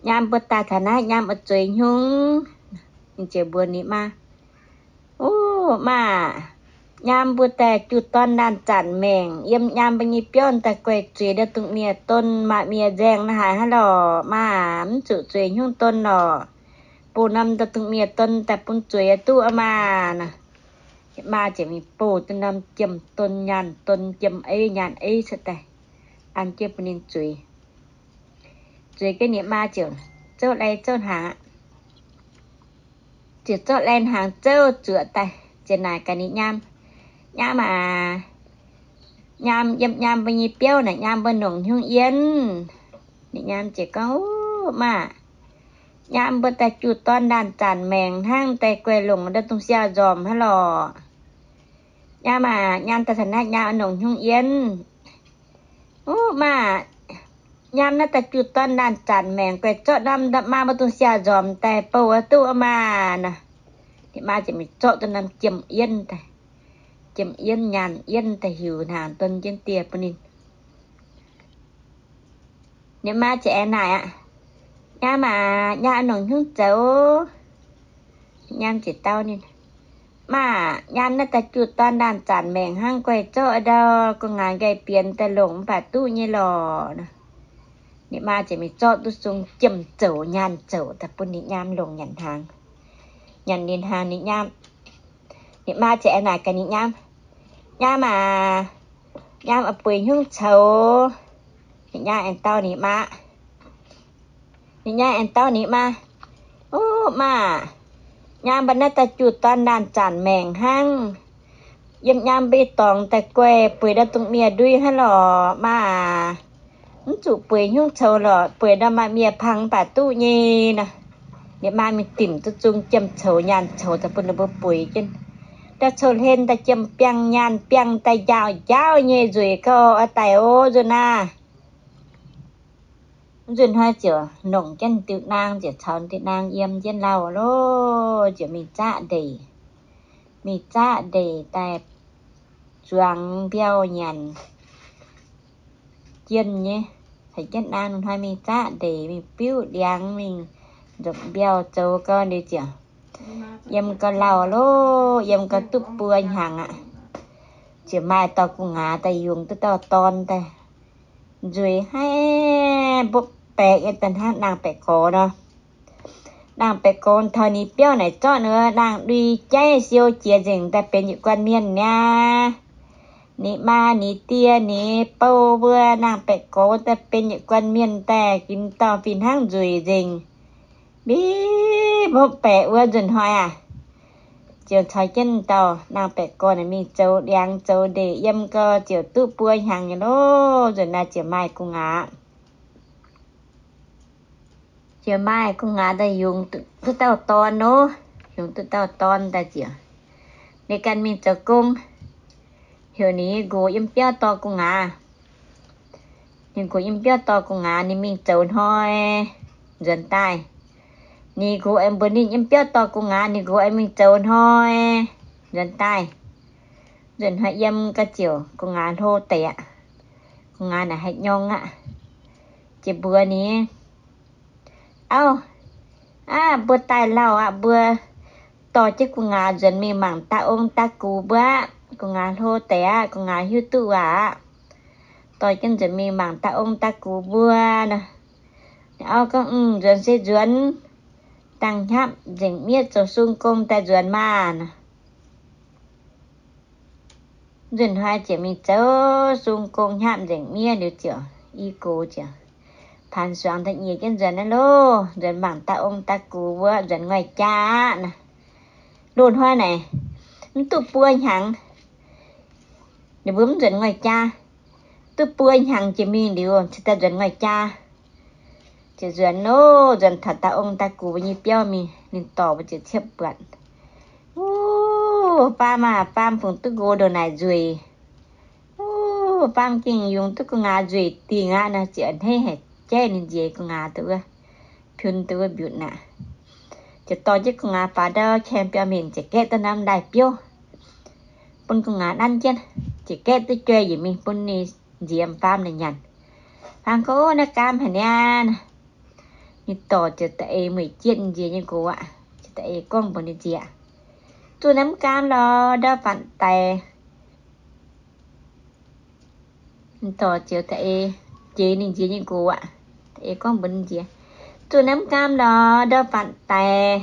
Nyaam mbuo daaih taux naaiv nyaam oix zueiz hnyungv. Ninh ziouc mbuox ninh maa, O, maa, nyaam mbuo daaih juv dorn laanh zanc maengc, yiem nyaam mbuo nyei biauv daaih guaix zueiz ndau dungh mienh don, maaih mienh nzaeng naaiv haaix hnangv lorqc. Maa, mv zuqc zueiz hnyungv don lorqc. Bungx norm ndau dungh mienh don daaih bun zueiz duqv aqv maa. Maa ziouc mingh bouh duqv norm jiem-don nyaanh don, jiem-eiv nyaanh eiv cuotv daaih, an jienv bun ninh zueiz. Zueiz jienv ninh maa ziouc zouv lai zouv hnaangx aqv. Ziouc zorqv lai hnaangx zouv zuoqc daaih, ziouc naaic gaax ninh nyaam, Nyaam aac, nyaam yiem nyaam mbuo nyei biauv naaic nyaam mbuo nongc hnyungv yienh. Ninh nyaam ziouc gorngv, O, maa, nyaam mbuo daaih juv dorn laanh zanc maengc hnangv, daaih guaix longc ndau dungh siau-nzormc hnangv lorqc. Nyaam aac, nyaam daaih taux naaiv nyaam nongc hnyungv yienh. O, maa, nyaam naaiv daaih juv dorn laanh zanc maengc, guaix zorqv norm nda'maah mbuo dungh siau-nzormc daaih bouh duqv aqv maa. Ninh maa ziouc mingh zorqv duqv norm jiem-yienv daaih, jiem-yienv nyaanh yienv daaih hiuc hnaangx don jienv dieh bun ninh. Ninh maa ziouc aengx naaic aqv, Nyaam aac, nyaam nongc hnyungv zoux? Nyaam ziouc dau ninh, Maa, nyaam naaiv daaih juv dorn laanh zanc maengc hnangv, guaix zorqv ndau gu'nguaaz nqaih bienx daaih longc mv baac duqv nyei lorqc. Ninh maa ziouc mingh zorqv duqv zung jiem-zoux nyaanh zoux daaih bun ninh nyaam longc nyanc hnaangx. Nyanc ninh hnaangx ninh nyaam, ninh maa ziouc aengx naaic gaax ninh nyaam, Nyaam aac, nyaam oix bueix hnyungv coux? Ninh nyaam aengx dau ninh maa, ninh nyaam aengx dau ninh maa, O, maa, nyaam mbuo naaiv daaih juv dorn laanh zanc maengc hnangv. Yiem nyaam mbuo dorngx daaih guaix bueix ndau dungh mienh ndui hnangv lorqc maa aac. Mv zuqc bueix hnyungv coux lorqc, bueix ndau maaih mienh pang mv baac duqv nyei nor. Ninh maa mingh dimc duqv zung jiem-coux nyaanh coux daaih bun ninh mbuo bueix jienv. Ndau coux hlen daaih jiem-biangh nyaanh biangh daaih njaaux njaaux nyei nzueic gau oix daic oc nzunc naaiv. Nzunc hnoi ziouc longc jienv diuh naang, ziouc caux diuh naang yiem jienv lauh loh, ziouc mingh zaqv ndeic. Mingh zaqv ndeic daaih zuangx mbiauh nyanc jienh nyei. Caux jienv naang hnoi mingh zaqv ndeic, mingh biuv ndiangx, mingh nzopc mbiauh zoux gau, ninh ziouc yiem gau lauh loh, yiem gau duqv buo hnyangx aqv. Ziouc maaih dauh gu'nguaaz daaih yungz duqv dauh dorn daaih. Nzueic haic, mbopv baeqc nyei daaih hnangv naang-baeqc gorx nor. Naang-baeqc gorx taux ninh biauv naaic zorqv ninh naang-lui jaiv siou jiex nzengc daaih benx yietc guanh mienh niaa. Ninh maa, ninh die, ninh bou mbuo naang-baeqc gorx daaih benx yietc guanh mienh daaih ginx dorh fih hnangv nzueic nzengc. Mbiv mbopv baeqc wuov nzunc hnoi aac, ziouc caux jienv dauh naang-baeqc gorx naaic mingh zoux ndiangx zoux ndeic yiem gau ziouc duqv buo hnyangx nyei loh. Nzunc naaiv ziouc maaih gu'nguaaz. Ziouc maaih gu'nguaaz daaih yungz duqv dauh dorn nor. Yungz duqv dauh dorn daaih ziouc ninh ganh mingh zoux gong. Heuc ninh nqox yiem biauv dorh gu'nguaaz. Ninh nqox yiem biauv dorh gu'nguaaz, ninh mingh zoux hnoi nzuonx daaih. Ninh nqox aengx mbuox ninh yiem biauv dorh gu'nguaaz, ninh nqox aengx mingh zoux hnoi nzuonx daaih. Nzuonx hnoi yiem gau ziouc gu'nguaaz hlo deix aqv. Gu'nguaaz naaic haih nyorng aqv. Ziouc mbuox ninh, Auv, aav, mbuo daaih lauh aqv. Mbuo dorh jienv gu'nguaaz nzuonx mingh mangc da'ong da'gux mbuo aqv. Gu'nguaaz hlo deix aqv. Gu'nguaaz hiuv duqv waac aqv. dorh jienv nzuonx mingh mangc da'ong da'gux mbuo nor. Ninh auv gorngv, Mv, nzuonx se nzuonx, dangh hnyapv nzengc miev zoux sung gong daaih nzuonx maah! Nzunc hnoi ziouc mingh zoux sung gong hnyapv nzengc miev liuz ziouc i gox ziouc paanx suangx daaih nyiex jienv nzuonx naaiv loh, nzuonx mangc da'ong da'gux mbuo nzuonx nqoi jaa aqv naaic. Loz-hnoi naaic mv duqv buo hnyangx, ninh mbuo mv nzuonx nqoi jaa. Duqv buo hnyangx jiex mingh liuz cingx daaih nzuonx nqoi jaa. Ziouc nzuonx loh, nzuonx taux da'ong da'gux mbuo nyei biauv mingh, ninh dorc mbuo ziouc ciepv buatc, Ov, faam aah, faam fungc duqv nqox ndongc naaic nzueic. Ov, faam gengh yungz duqv gu'nguaaz nzueic dingh aqv nor. Ziouc a'hneiv haic jaiv ninh nziez gu'nguaaz dongh wuov, piun dongh wuov mbiutc aqv. Ziouc dorh jienv gu'nguaaz faaux ndau, qaeng biauv mingh ziouc gaeqv duqv norm laaih biouv bun gu'nguaaz nanv jienv. Ziouc gaeqv duqv joi yietc mingh bun ninh nziez faam naaic nyanc. Faam gorngv, Ov, naaiv gaam haic niaa. Ninh dorc ziouc da'eix mueic jienv ninh nziez nyei nqox aqv. Ziouc da'eix gorngv mbuox ninh nziez, Zuqc naaiv mv gaam lorz ndau fatv daic. Ninh dorc ziouc da'eix jeix ninh nziez nyei nqox aqv. Da'eix gorngv mbuox ninh nziez, Zuqc naaiv mv gaam lorz ndau fatv daic.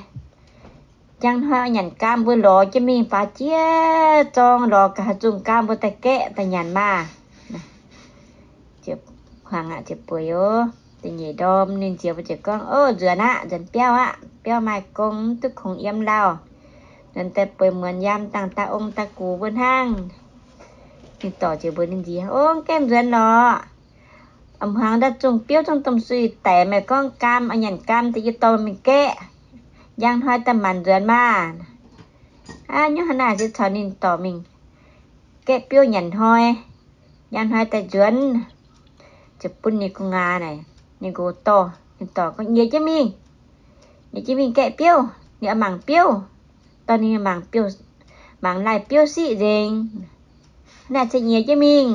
Njang hnoi nyanc gaam mbuo lorz jienv mingh faaux jiex zorng, lorz ga'haaix zungh gaam mbuo daaih gaeqv daaih nyanc maah! Ziouc hmuangx aqv, ziouc bueix oc. Da'nyeic ndorm ninh nziez mbuo ziouc gorngv, Ov, nzuonx aqv, nzuonx biauv aqv. Biauv maaih gong, mv duqv kungx yiem lauh. Nzuonx daaih bueix muonz yaam dangh da'ong da'gux mbuo hnangv. Ninh dorc ziouc mbuox ninh nziez, Ov, gaengh nzuonx lorqc. A'hmuangx ndau zungh biouv zungv domh suiv daic, meih gorngv gaam, nyanc gaam daaih yie dorh mingh gaeqv. Njang hnoi daaih maanc nzuonx maah! Aav, nyungc hnangv naaic se caux ninh dorc mingh gaeqv biouv nyanc hnoi, njang hnoi daaih nzuonx. Ziouc bun ninh gu'nguaaz naaic, ninh nqox dorh. Ninh dorc gorngv, Nyiex jienv mingh, nyiex jienv mingh gaeqv biouv, ninh oix mangc biouv. Dorh ninh mangc biouv, mangc laaih biouv siqv nzengc. Naaiv se nyiex jienv mingh.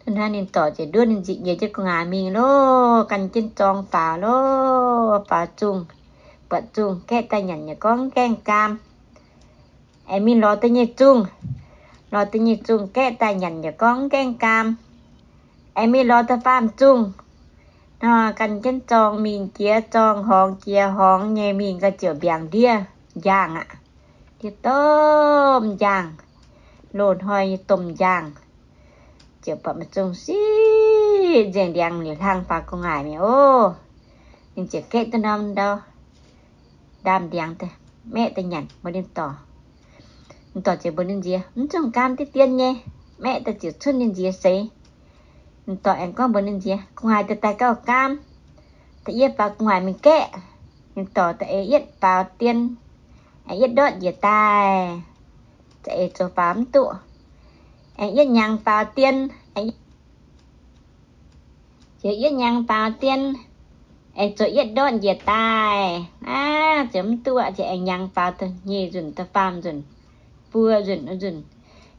Hnangv ninh dorc ziouc nduov ninh nziez nyiex jienv gu'nguaaz mingh loh, gan jienv zorng faaux loh, faaux zungh, buatc zungh gaeqv daaih nyanc yaac gorngv gaengh gaam. Aengx mingh lorz da'nyeic zungh, lorz da'nyeic zungh gaeqv daaih nyanc yaac gorngv gaengh gaam. Aengx mingh lorz da'faam zungh nor, gan jienv zorng mingh jiex zorng, horngz jiex horngz nyei mingh ga'ziouc mbiaangc ndiev njaangh aqv. Ndiev domh njaangh, loz-hnoi nyei domh njaangh. Ziouc buatc maaih zungh siqv nzengc ndiangx liuz hlang faaux gu'nguaaic mi'aqv oc. Ninh ziouc gaeqv duqv norm ndau ndaamv-ndiangx daaih maeqv daaih nyanc mbuox ninh dorc. Ninh dorc ziouc mbuox ninh nziez, Mv zungh gaam deix dien nyei, maeqv daaih ziouc cunv ninh nziez seix. Ninh dorc aengx gorngv mbuox ninh nziez, Gu'nguaaic daaih daaih gauh gaam, da'yietv faaux gu'nguaaic mingh gaeqv. Ninh dorc da'eix yietv faaux dien, aengx yietv ndortv njiec daaih, za'eix zoux faaux mv duqv. Aengx yietv hnyangx faaux dien, aengx yietv hnyangx faaux dien, aengx zoux yietv ndortv njiec daaih. Aav, zoux mv duqv aqv. Ziouc aengx hnyangx faaux da'nyeic nzunc, da'faam nzunc, buo nzunc, nzunc,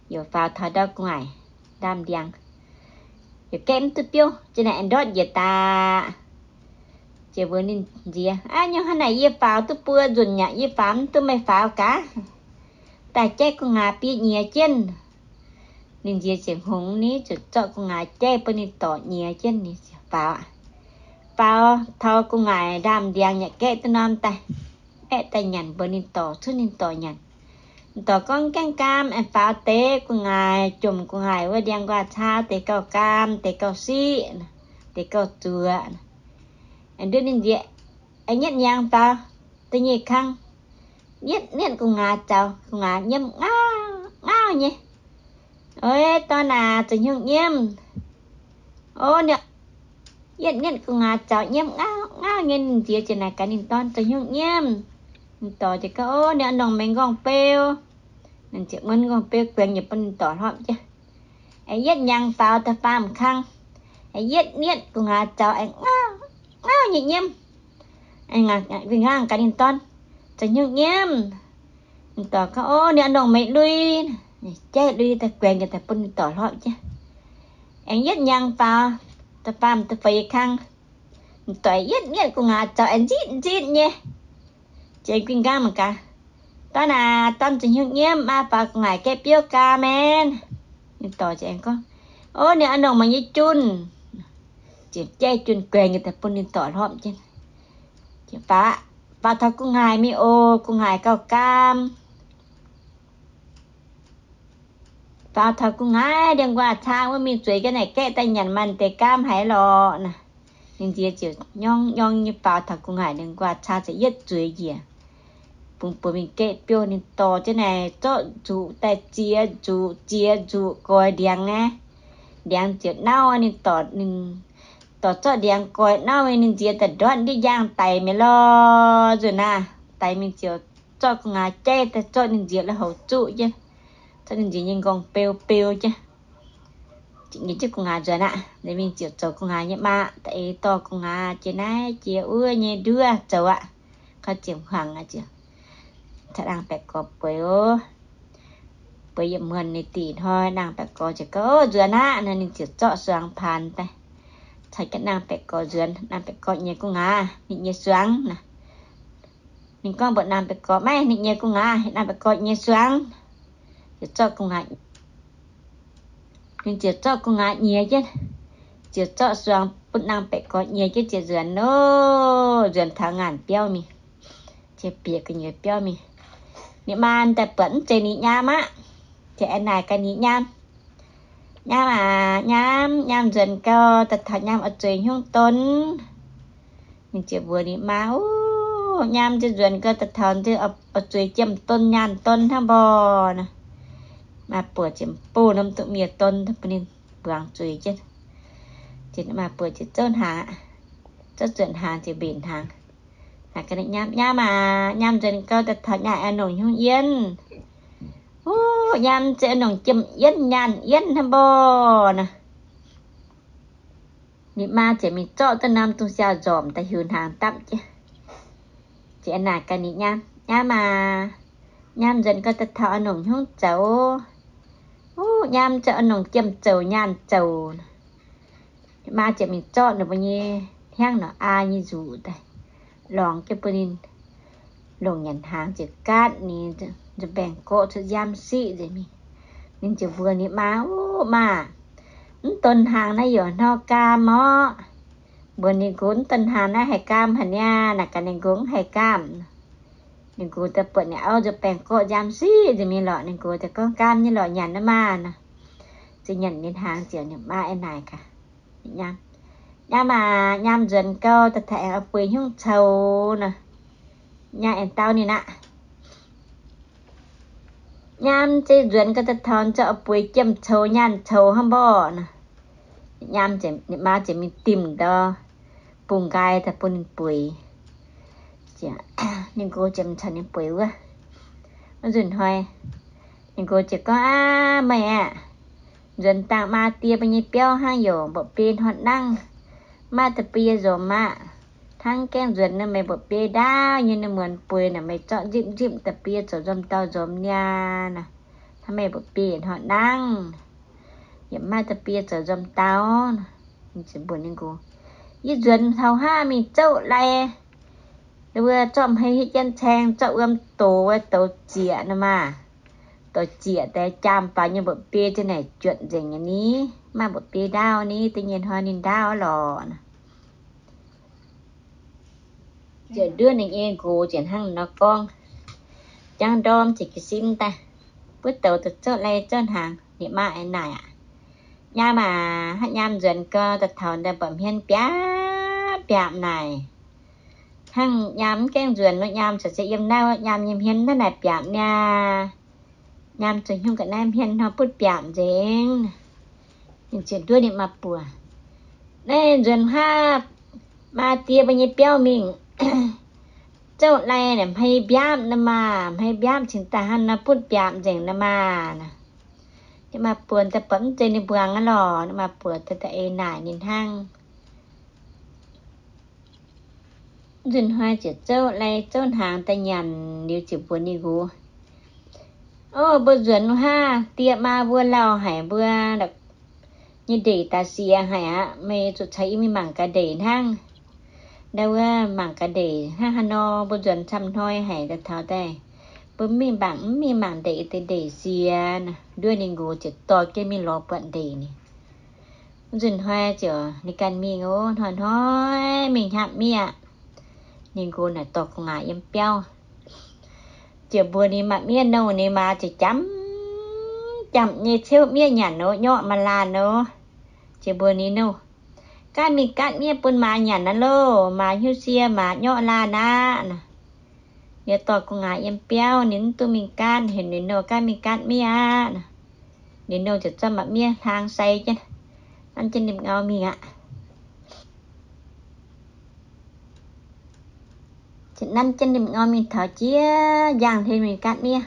yaac faaux taux ndau gu'nguaaic ndaamv-ndiangx, yaac gaeqv mv duqv biouv. Ziouc naaic aengx ndortv njiec daaih. Ziouc mbuox ninh nziez, Aav, nyungc hnangv naaic yie faaux duqv buo nzunc aqv, yie faaux mv duqv meih faaux gaax. Daaih jaiv gu'nguaaz bieqc nyiex jienv. Ninh nziez ziouc hngongx ni, ziouc zorqv gu'nguaaz jaiv bun ninh dorc nyiex jienv, ninh ziouc faaux. Faaux taux gu'nguaaic ndaamv-ndiangx yaac gaeqv duqv norm daaih, gaeqv daaih nyanc mbuox ninh dorc, cunv ninh dorc nyanc. Ninh dorc gorngv, Gaengh gaam aengx faaux deix gu'nguaaic, jomc gu'nguaaic wuov ndiangx-nquaah caa deix gauh gaam, deix gauh siqv, deix gauh zuoqc. Aengx nduov ninh nziez, Aengx yietv hnyangx faaux da'nyeic kang, yietv nietv gu'nguaaz zaux, gu'nguaaz nyiemv ngauv ngauv nyei. Oix, dorn aac, zoux haaix nyungc nyiemv? Ov, ninh yietv nietv gu'nguaaz zaux nyiemv ngauv ngauv nyei. Ninh nziez ziouc naaic gaax ninh dorn, Zoux haaix nyungc nyiemv? Ninh dorc ziouc gorngv, Ov, ninh oix nongc meih nqorngv-beu. Ninh ziouc muonv nqorngv-beu guenx yietc bun ninh dorc hlopv jienv. Aengx yietv hnyangx faaux da'faam kang, aengx yietv nietv gu'nguaaz zaux aengx ngauv ngauv nyei nyiemv. Aengx nqaang gaax ninh dorn, Zoux haaix nyungc nyiemv? Ninh dorc gorngv, Ov, ninh oix nongc meih lui. Jaiv lui daaih guenx yietc daaih bun ninh dorc hlopv jienv. Aengx yietv hnyangx faaux da'faam da'feix kang, ninh dorc yietv nietv gu'nguaaz zaux aengx nzitv nzitv nyei. Ziouc guingx nqaang mangc gaax, Dorn aac, dorn zoux haaix nyungc nyiemv? Maa faaux gu'nguaaic gaeqv biouv gaam maah. Ninh dorc ziouc aengx gorngv, Ov, ninh a'nongh meih nyei junh. Ziouc jaiv junh guaengx daaih bun ninh dorc hlorpv jienv. Faaux, faaux taux gu'nguaaic mingh oc, gu'nguaaic gauh gaam. Faaux taux gu'nguaaic ndiangx-nquaah caa wuov mingh zueiz jienv naaic gaeqv daaih nyanc maaih deix gaam haic lorqc naaic. Ninh nziex ziouc nyorng nyorng nyei faaux taux gu'nguaaic ndiangx-nquaah caa ziouc yietv zueiz njiec. Bungx buoz mingh gaeqv biouv, ninh dorc jienv naaic zorqv nzuqc daaih ziex nzuqc, ziex nzuqc goix ndiangx naaiv. Ndiangx ziouc nauv, ninh dorc, ninh dorc zorqv ndiangx goix nauv, ninh nziex daaih ndortv ndiev njang daic mi'aqv lorqc. Nzunc naaiv daic mingh ziouc zorqv gu'nguaaic jaiv daaih zorqv ninh nziex lui-houx zuqv jienv, zorqv ninh nziex nyei nqorngv beu beu jienv. Ziouc nyei jienv gu'nguaaic nzuonx aqv. Mingh ziouc zoux gu'nguaaic nyei maa, da'eix dorh gu'nguaaic jiex naaiv jiex wuov nyei nduov zoux aqv. Koi ziepc hmuangx aqv ziouc caux naang-baeqc gorx bueix oc. Bueix yietc muonz ninh dih hnoi, naang-baeqc gorx ziouc gorngv, Ov, nzuonx aqv. Naaiv ninh ziouc zorqv suangx paanx daaih caux jienv naang-baeqc gorx nzuonx. Naang-baeqc gorx nyiex gu'nguaaic, ninh nyiex suangx naaic. Ninh gorngv mbuox naang-baeqc gorx, Maiv, ninh nyiex gu'nguaaic. Naang-baeqc gorx nyiex suangx, ziouc zorqv gu'nguaaic, ninh ziouc zorqv gu'nguaaic nyiex jienv, ziouc zorqv suangx bun naang-baeqc gorx nyiex jienv ziouc nzuonx oc. Nzuonx taux ngaanc biauv mingh, ziouc bieqc gu'nyuoz biauv mingh. Ninh maa daaih buatc mv zeiz ninh nyaam aqv, ziouc aengx naaic gaax ninh nyaam, Nyaam aac, nyaam, nyaam nzuonx gau, daaih taux nyaam oix zueiz hnyouv don. Ninh ziouc mbuox ninh maa, Ov, nyaam nziex nzuonx gau, daaih taux nziex oix zueiz jiem don nyaanh don hnangv mborqv nor. Maa buoc ziouc bouh norm duqv miev don bun ninh mbuangz zueiz jienv. Ziouc maa buoc ziouc zouv hnaangx aqv. Zouv zuotc hnaangx ziouc mbenc hnaangx. Naaic gaax ninh nyaam, Nyaam aac, nyaam nzuonx gau, daaih taux nyaanh aengx longc hnyouv yienv. Ov, nyaam nziex longc jiem yienv nyaanh yienv hnangv mborqv nor. Ninh maa ziouc mingh zorqv duqv norm dungz siaaux nzormc daaih hiuc hnaangx dapv jienv. Ziouc naaic gaax ninh nyaam, Nyaam aac, nyaam nzuonx gau, daaih taux aengx longc hnyouv zoux. Ov, nyaam nziex longc jiem zoux nyaanh zoux. Ninh maa ziouc mingh zorqv ninh mbuo nyei hnyangv nor aa nyei nzuqc daaih lorngx jienv bun ninh longc nyanc hnaangx ziouc gaatv ninh nzuonx baengh gorqv cuotv nziaamv siqv nzengc mingh. Ninh ziouc mbuox ninh maa, Ov, maa, mv donx hnaangx naaiv yaac hnoi gaam orqc. Mbuox ninh nqox, Mv donx hnaangx naaiv haih gaam haic niaa. Naaic gaax ninh nqox, Mv haih gaam. Ninh nqox daaih buatc ninh auv nzuonx baengh gorqv nziaamv siqv nzengc mingh lorqc, ninh nqox daaih gorngv, Gaam nyei lorqc, nyanc naaiv maah nor. Ziouc nyanc ninh hnaangx ziouc ninh maa aengx naaic gaax, Nyaam, nyaam aac, nyaam nzuonx gau, daaih taux aengx oix bueix hnyouv coux nor. Nyaam aengx dau ninh aqv, Nyaam nziex nzuonx gau, daaih taux nziex oix bueix jiem coux nyaanh coux hnangv mborqv nor. Nyaam, ninh maa ziouc mingh dimh ndau bung nqaai daaih bun ninh bueix. Ninh nqox ziouc caux ninh bueix wuov. Wuov nzunc hnoi, ninh nqox ziouc gorngv, Aav, meih aah, nzuonx dangh maa die mbuo nyei biauv hnangv, yaac mba'biei hnoi nangv, maiv da'biei nzomz aqv. Hnangv gaengh nzuonx nor meih mba'biei ndaauv nyei, ninh muonz bueix naaic meih zorqv nzipv nzipv da'biei zoux nzomz dauh nzomz niaa nor. Hnangv meih mba'biei hnoi nangv, yaac maiv da'biei zoux nzomz dauh. Ninh ziouc mbuox ninh nqox, Yie nzuonx taux haav mingh zouv lai, wuov zorqv hmei hitv jienv caeng, zorqv wuom dox wuov douz zieqc nor maah. Douz zieqc deix jaam faaux nyei mba'biei za'naaic juotc nzengc nyei ni, maiv mba'biei ndaauv ni, da'nyeic hnoi ninh ndaauv lorqc. Ziouc nduov ninh nyei nqox ziouc hnangv nor gorngv. Jangv ndorm ziouc jiez sin daaih, buov douz daaih zouv lai zouv hnaangx. Ninh maa aengx naaic aqv, Nyaam aac, hnangv nyaam nzuonx gau, daaih taux daaih mba'hmien biaamv biaamv naaic. Hnangv nyaam mv gaengh nzuonx nor, nyaam caux se yiem naaiv, nyaam nyei hmien hnangv naaic biaamv niaa. Nyaam zoux hnyouv ga'naaiv hmien hnoi butv biaamv nzengc. Ninh ziouc nduov ninh maa buoc, Naaiv nzuonx haav maa die mbuo nyei biauv mingh zouv lai naaic hmei mbiaamv nor maah, hmei mbiaamv cingx daaih hnangv nor butv biaamv nzengc nor maah. Ninh maa buoc daaih buatc mv zeiz ninh mbuangz aqv lorqc. Ninh maa buoc daaih da'eix naaic ninh hnangv. Nzunc hnoi ziouc zouv lai zouv hnaangx daaih nyanc liuz ziouc mbuox ninh nqox, Ov, mbuo nzuonx haav, die maa mbuo lauh haic, mbuo nyei ndeic daaih siex haic aqv. Meih zuqc caux yie mingh mangc gaax ndeic hnangv. Ndau wuov mangc gaax ndeic hnangv haaix nor, mbuo nzuonx camv hnoi haic daaih taux daaih Mbuo mingh mangc, mv mingh mangc ndeic deix ndeic siex, nduov ninh nqox ziouc dorh jienv mingh lorz buatc ndeic ninh. Nzunc hnoi ziouc ninh ganh mingh oc, hnoi-hnoi mingh hnyapv miev. Ninh nqox naaic dorh gu'nguaaz yiem biauv. Ziouc mbuox ninh maa miev nouh, ninh maa ziouc jamc jamc nyei ciouv miev nyanc oc, nyorqv maaz laanh oc. Ziouc mbuox ninh nouh, gaanv mingh gaatv miev bun maa nyanc aqv loh, maa hnyouv sie, maa nyorqv laanh aqv. Ninh dorh gu'nguaaz yiem biauv, ninh mv duqv mingh gaatv, heuc ninh nouh gaanv mingh gaatv miev aqv. Ninh nouh ziouc zorqv maa miev hlang sai jienv, nanv jienv ninh ngau mingh aqv. Ziouc nanv jienv ninh ngau mingh taux jiex njang hlen mingh gaatv miev.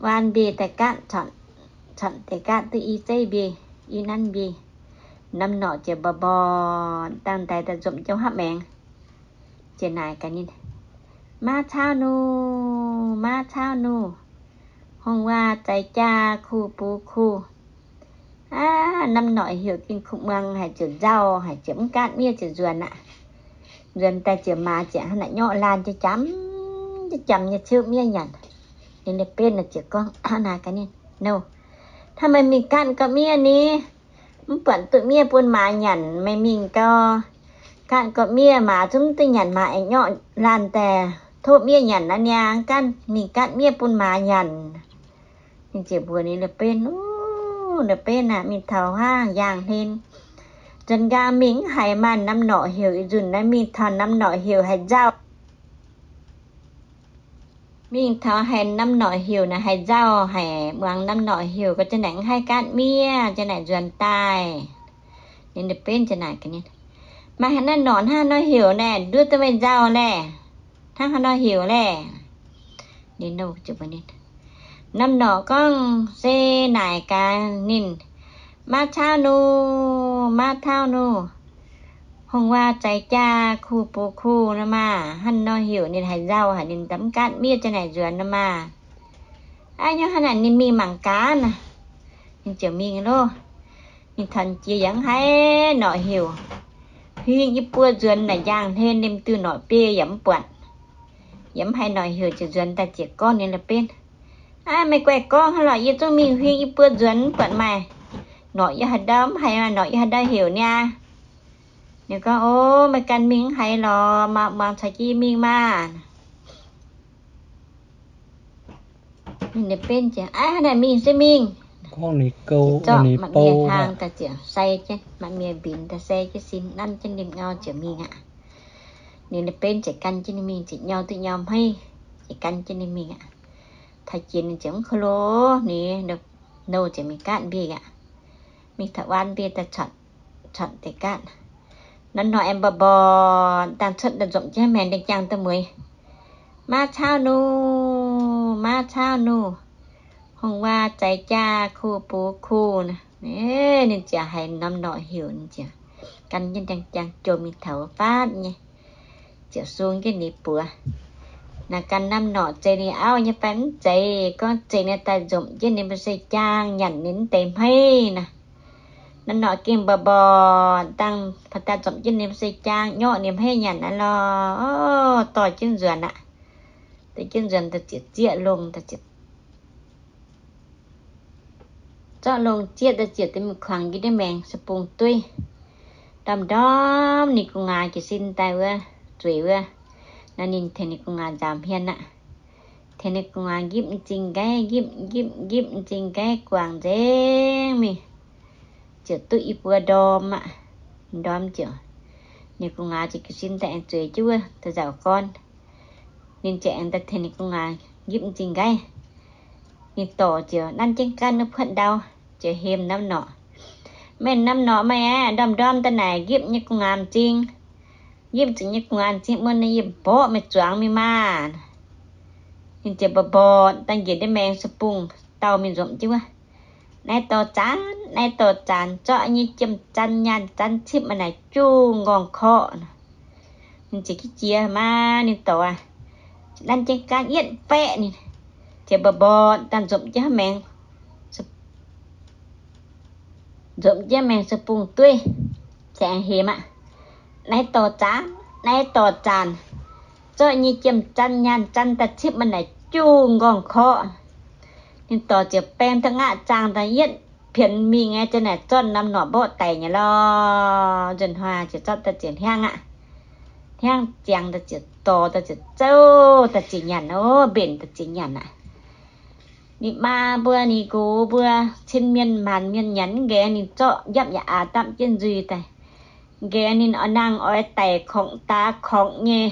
Waan mbiei daaih gaatv, corc deix gaatv duqv i zeiv mbiei, i nanv mbiei. Namh norqc ziouc mborqv mborqv dangh daaih daaih nzopc jienv hopv maengx. Ziouc naaic gaax ninh, Maa cauv nuh, maa cauv nuh, hungh waac zaaix jaa kuh bux kuh. Aav, namh norqc heuc gengh kuh muangx haic ziouc nzauh haic ziouc mv gaatv miev ziouc nzuonx aqv. Nzuonx daaih ziouc maa ziouc hnangv naaic nyorqv laanh jiex jamc jiex jamc nyei ciouv miev nyanc. Ninh nyei benv ziouc gorngv naaic gaax ninh, Nouh, hnangv meih mingh gaatv gorqv miev ni, mv buatc duqv miev bun maa nyanc, meih mingh gau, gaatv gorqv miev maa zungv duqv nyanc, maa aengx nyorqv laanh daaih tov miev nyanc naaiv niaa, gaanv mingh gaatv miev bun maa nyanc. Ninh ziouc mbuox ninh nyei benv, Uv, nyei benv aah, mingh taux hnangv njang hlen, nzuonx nqaang mingh mv haiz maaih namh norqc heuc. Ih nzunc naaiv mingh taux namh norqc heuc haiz nzauh. Mingh taux haiz namh norqc heuc naaic haiz nzauh haic, muangx namh norqc heuc ga'zanc naaic mv haih gaatv miev, za'naaic nzuonx daaih. Ninh nyei benv ziouc naaic gaax ninh, Maaih haaix norqc hnangv haaix nor heuc naaic, nduov duqv meih nzauh laeh, hnangv haaix nor heuc laeh? Ninh ziouc mbuox ninh, Namh norqc gorngv se naaic gaax ninh, Maa cauv nuh, maa cauv nuh, hungh waac zaaix jaa kuh bux kuh nor maah, hnangv nor heuc ninh haiz nzauh haic, ninh mv gaatv miev, za'naaic nzuonx nor maah. Aav, hnyouv hnangv naaic ninh mingh mangc gaax naaic. Ninh ziouc mingh loh. Ninh taux jiex yaac mv haih norqc heuc. Huing i buo nzuonx naaic njang hlen, ninh diuh norqc biei yaac mv buatc, yaac mv haih norqc heuc, ziouc nzuonx daaih ziouc gorngv ninh nyei benv, Aav, meih guaih gorngv hnangv lorqc, yie zungv mingh huing i buo nzuonx mv buatc maaih norqc yiem haaix ndau, mv haih maaih norqc yiem haaix ndau heuc niaa. Ninh gorngv, O, meih ganh mingh mv haiz lorqc, maa muangx caux jienv yie mingh maah. Ninh nyei benv ziouc, Aav, hnangv naaic mingh se mingh. Ziouc zorqv maaih miev hlang daaih ziouc sai jienv, maaih miev mbinx daaih sai jienv sin, nanv jienv ninh ngau ziouc mingh aqv. Ninh nyei benv ziouc gan jienv ninh mingh, ziouc nyau duqv nyau hmeiv, ziouc gan jienv ninh mingh aqv. Taux jiex ninh ziouc mv ko lo, ninh nouh ziouc mingh gaatv mbiei aqv. Mingh taux waan mbiei daaih corc, corc deix gaatv. Nanv norqc aengx mborqv-mborqv dangh cuotv daaih nzopc jienv maengx deix jangx daaih mueiz, Maa cauv nuh, maa cauv nuh, hungh waac zaaix jaa kuh bux kuh. Ninh ziouc haiz namh norqc heuc, ninh ziouc gan jienv dangh jangx jomc mingh taux faatv nyei, ziouc sung jienv ninh buoz. Naaic gan namh norqc zeix ninh auv nyei fai mv zeiz, gorngv zeix ninh daaih nzopc jienv ninh mbuo se jaang nyanc ninh mv deix hmeiv naaic. Namh norqc gengh mborqv-mborqv dangh daaih nzopc jienv ninh mbuo se jaang, nyorqv ninh hmeiv nyanc aqv lorqc. Dorh jienv nzuonx aqv. Dorh jienv nzuonx daaih ziouc zieqv longh daaih ziouc zorqv longh zieqv daaih ziouc deix mingh kuangx njiec ndiev maengx sa bung dueiv. Ndorm-ndorm ninh gu'nguaaz jiez sin daaih wuov, zueiz wuov, naaiv ninh tengx ninh gu'nguaaz nzaaux hmien aqv. Tengx ninh gu'nguaaz nqipv m'zing nqaiv, nqipv nqipv nqipv m'zing nqaiv guangc nzengc mingh, ziouc duqv i buo ndorm aqv. Ndorm ziouc, ninh gu'nguaaz ziouc jiez sin daaih aengx zueiz jienv wuov da'nzauc gorn. Ninh ziouc aengx daaih tengx ninh gu'nguaaz nqipv m'zing nqaiv. Ninh dorc ziouc nanv jienv gaanv wuov puotv ndau, ziouc hemx namh norqc, Meih namh norqc meih aeqv, ndorm-ndorm daaih naaic nqipv nyei gu'nguaaz m'zing, nqipv zuqc nyei gu'nguaaz m'zing, muonz naaiv yie mborqv meih zuangx mingh maah. Ninh ziouc mborqv-mborqv dangh njiec ndiev maengx sa bung dauh mingh nzopc jienv wuov. Naaiv dorh zaanx, naaiv dorh zaanx, zorqv nyei jiem-zan nyaanh zan cipv maaih naaic juqv nqorngv korqv. Ninh ziouc jiex jiex maah, ninh dorc aac, nanv jienv gaanv yietv baeqv ninh, ziouc mborqv-mborqv dangh nzopc jienv haav maengx, nzopc jienv maengx sa bung dueiv, ziouc aengx hemx aqv. Naaiv dorh zaanx, naaiv dorh zaanx, zorqv nyei jiem-zan nyaanh zan daaih cipv maaih naaic juv nqorngv-korqv. Ninh dorc ziouc baeng duqv ngaqv zaangh daaih yietv pienx mingh nyei, ziouc naaic zorqv norm norqc mborqv daic nyei lorh. Nzunc hnoi ziouc zorqv daaih ziouc hnyangv aqv. Hnyangv ziangx daaih ziouc dorh daaih ziouc zouv daaih ziouc nyanc, o, mbenc daaih ziouc nyanc aqv. Ninh maa mbuo, ninh nqox mbuo, cin mienh maanc mienh nyanc mv nqaengx, ninh zorqv njapv yaac aax dapv jienv nzuih daaih. Nqaengx ninh oix nangh oix daic korngc daax korngc nyei.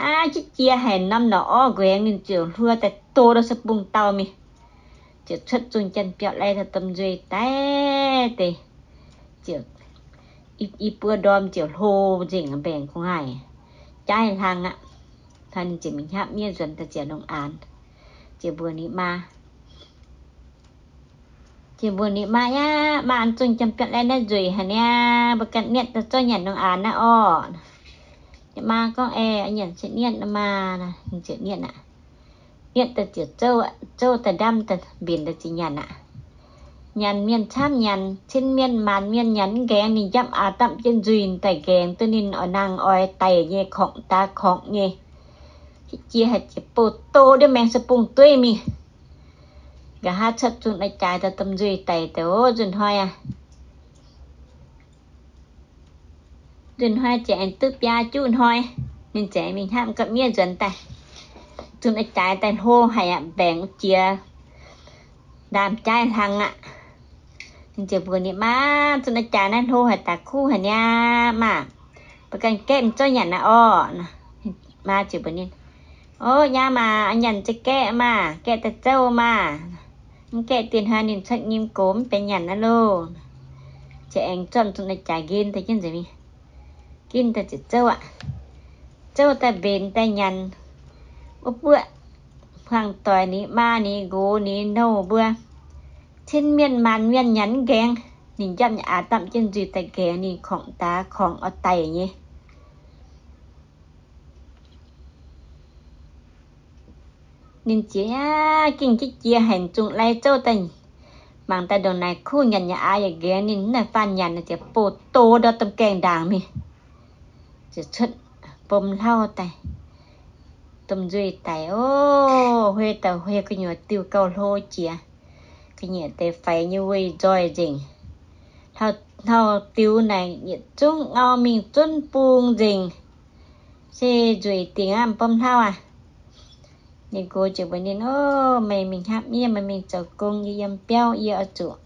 Aav, jiex jiex haic, norm norqc orv nqaengx ninh ziouc hluo daaih doh ndau sa bung dauh mingh. Ziouc cuotv zungh janx-biauv lai daaih domh nzuih daaih deix, ziouc i, i buo ndorm ziouc hlo nzengc, mbaengx gu'nguaaic, jaaiv hlang aqv. Hnoi ninh ziouc mingh hnyapv miev nzuonx daaih ziouc longc aanx, ziouc mbuox ninh maa, ziouc mbuox ninh maa, Yaac maa, zungh janx-biauv lai naaiv nzueic haic niaa, mbuo ganh nietv daaih zorqv nyanc longc aanx naaiv orqc. Ninh maa gorngv, Aeqv, nyanc se nietv maa. Ninh ziouc nietv aqv. Nietv daaih ziouc zouv, zouv daaih ndamv daaih mbenc daaih ziouc nyanc aqv. Nyanc mienh camv nyanc, cin mienh maanc mienh nyanc mv nqaengx, ninh njapv aax dapv jienv nzuih daaih nqaengx duqv ninh oix nangh oix daic nyei, korngc daax korngc nyei. Jiex jiex haic, ziouc bouh doh ndiev maengx sa bung dueiv mingh. Nqa'haav cuotv zungh daaih jaaix daaih domh nzuih daic deix, o, nzunc hnoi aqv. Nzunc hnoi ziouc aengx duqv biaa juqv hnoi, ninh ziouc aengx mingh hnyapv gapv miev nzuonx daaih. Zungh daaih jaaix daaih hlo haic aqv, mbaengx jiex, ndaamv-jaaiv hlang aqv. Ninh ziouc mbuox ninh maa, Zungh daaih jaaix naaiv hlo haic, daaih kuv haic niaa, maa, mbuo ganh gaeqv mingh zouv nyanc naaiv orqc. Maa ziouc mbuox ninh, O, nyaam aac, nyanc za'gaeqv maah, gaeqv daaih zouv maah. Mv gaeqv dieh hnoi ninh cuotv nyim gox mv benx nyanc naaiv loh. Ziouc aengx zorqv zungh daaih jaaix nqin daaih jienv nzengc mingh. Nqin daaih ziouc zouv aqv. Zouv daaih mbenc daaih nyanc. Wuov buoqv hmuangx doic, ninh maa, ninh nqox, ninh nouh mbuo, cin mienh maanc mienh nyanc mv nqaengx, ninh njapv nyei aax dapv jienv nzuih daaih nqaengx, ninh korngc daax korngc oix daic nyei. Ninh jiex aqv, gengh jiex jiex haic, zungh lai zouv daaih mangc daaih ndongc naaic kuv, nyanc nyei aax yaac nqaengx, ninh mv naaic faanh nyanc, ziouc bouh doh ndau domh gaengh ndaangc mingh. Ziouc cuotv mbom hlauv daaih, domh nzuih daic, o, huei daaih huei gu'nyuoz diuh gauh hlo jiex, ga'nyiec deix faix nyei weih nzoih nzengc. Hnau, hnau diuh naaic yietc zungv ngau mingh zunv bung nzengc. Se nzueic dingc aqv, m'bom hlauv aac. Ninh nqox ziouc mbuox ninh, O, meih mingh hnyapv miev, meih mingh zoux gong, yie yiem biauv, yie oix zuqc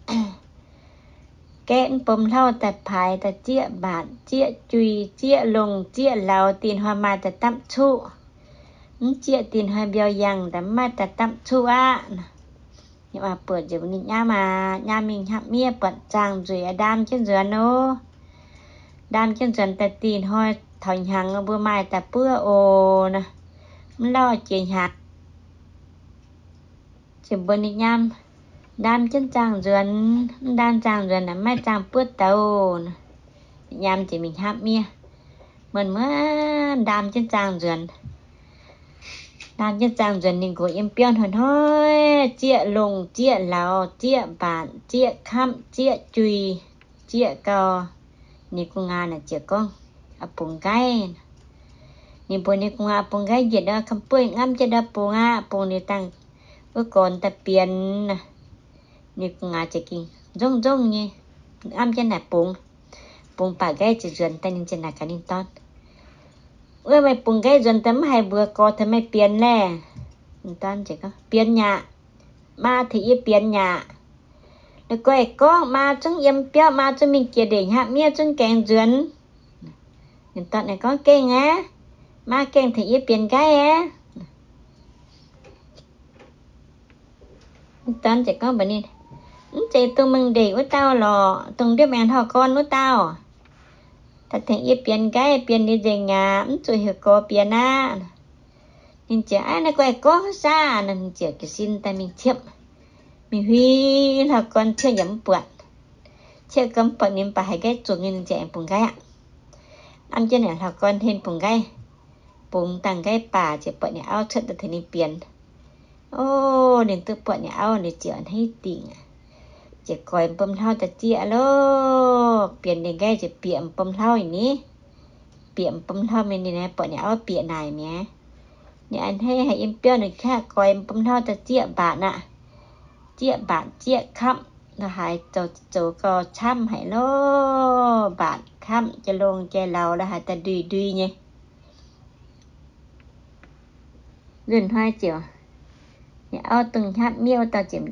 gaeqv m'bom hlauv daaih paaix daaih zieqv mbaatc, zieqv juih, zieqv longh, zieqv lauz, dinh hnoi maaih daaih dapv cuqv. Mv zieqv dinh hnoi mbiauz yangh daaih mv maaih daaih dapv cuqv aqv. Ninh maa buatc nzengc ninh nyaam aac, nyaam mingh hnyapv miev buatc zaangh nzueic aqv, ndaam jienv nzuonx oc. Ndaam jienv nzuonx daaih dinh hnoi taux hnyangx mbuo maaih daaih buov oc nor. Mv lauh jiex hnyangx, ziouc mbuox ninh nyaam, Ndaam jienv zaangh nzuonx, mv ndaam zaangh nzuonx aeqv, maiv zaangh buov douz. Nyaam ziouc mingh hnyapv miev. Muonz muonz ndaam jienv zaangh nzuonx. Ndaam jienv zaangh nzuonx, ninh nqox yiem biauv hnoi-hnoi zieqv longh, zieqv lauz, zieqv mbaatc, zieqv kamv, zieqv juih, zieqv gau. Ninh gu'nguaaz naaic ziouc gorngv, Aa, bungx nqaiv. Ninh mbuox ninh gu'nguaaz, Bungx nqaiv njiec ndau, kamv buov ngamv jienv ndau bungx aqv. Bungx liuz dangh wuov gorn daaih bienx. Ninh gu'nguaaz ziouc gengh nzongv nzongv nyei, ngamv jienv naaic bungx. Bungx baac nqaiv ziouc nzuonx daaih, ninh ziouc naaic gaax ninh dorn, Wuov meih bungx nqaiv nzuonx daaih mv haiz mbuox gorx tengx meih bienx laeh? Ninh dorn ziouc gorngv, Bienx yaac. Maa tengx yie bienx yaac. La'guaih gorngv maa zungv yiem biauv, maa zungv mingh jiex ndeic hnyapv miev zungv gaengh nzuonx. Ninh dorn naaic gorngv, Gengh aqv. Maa gengh tengx yie bienx nqaiv aqv. Ninh dorn ziouc gorngv mbuox ninh, Mv zeiz dongh mingh ndeic wuov dauh lorqc, dongh ndiev maengx hlauv-gorn wuov dauh. Daaih tengx yie bienx nqaiv, bienx liuz nzengc aqv, mv zuqc heuc gorx bienx aqv. Ninh ziouc, Aav, naaiv guaih gorngv saah? Ninh ziouc jiez sin daaih mingh ciepv, mingh huix hlauv-gorn ciepv yaac mv buatc. Ciepv gorngv mv buatc ninh mv baac haiz nqaiv zuqc nyei, ninh ziouc aengx bungx nqaiv aqv. Hnamv jienv naaic hlauv-gorn hlen bungx nqaiv. Bungx dangh nqaiv baac ziouc buatc ninh auv cuotv daaih tengx ninh bienx. O, ninh duqv buatc ninh auv, ninh ziouc hneiv dingc, ziouc goix m'bom hlauv daaih zieqv loh. Bienx ninh nqaiv ziouc bieqc m'bom hlauv nyei ni. Bieqc m'bom hlauv mingh, ninh buatc ninh auv bieqc naaic mi'aqv. Ninh a'hneiv haic yiem biauv, ninh qaqv goix m'bom hnauv daaih zieqv mbaatc aqv. Zieqv mbaatc zieqv kamv, la'haaix zoux zoux gau camv haic lorqc. Mbaatc kamv jai longx jai lauz, la'haaix daaih ndui-ndui nyei. Nzunc hnoi ziouc, ninh auv dongh hnyapv miev wuov dauh ziouc,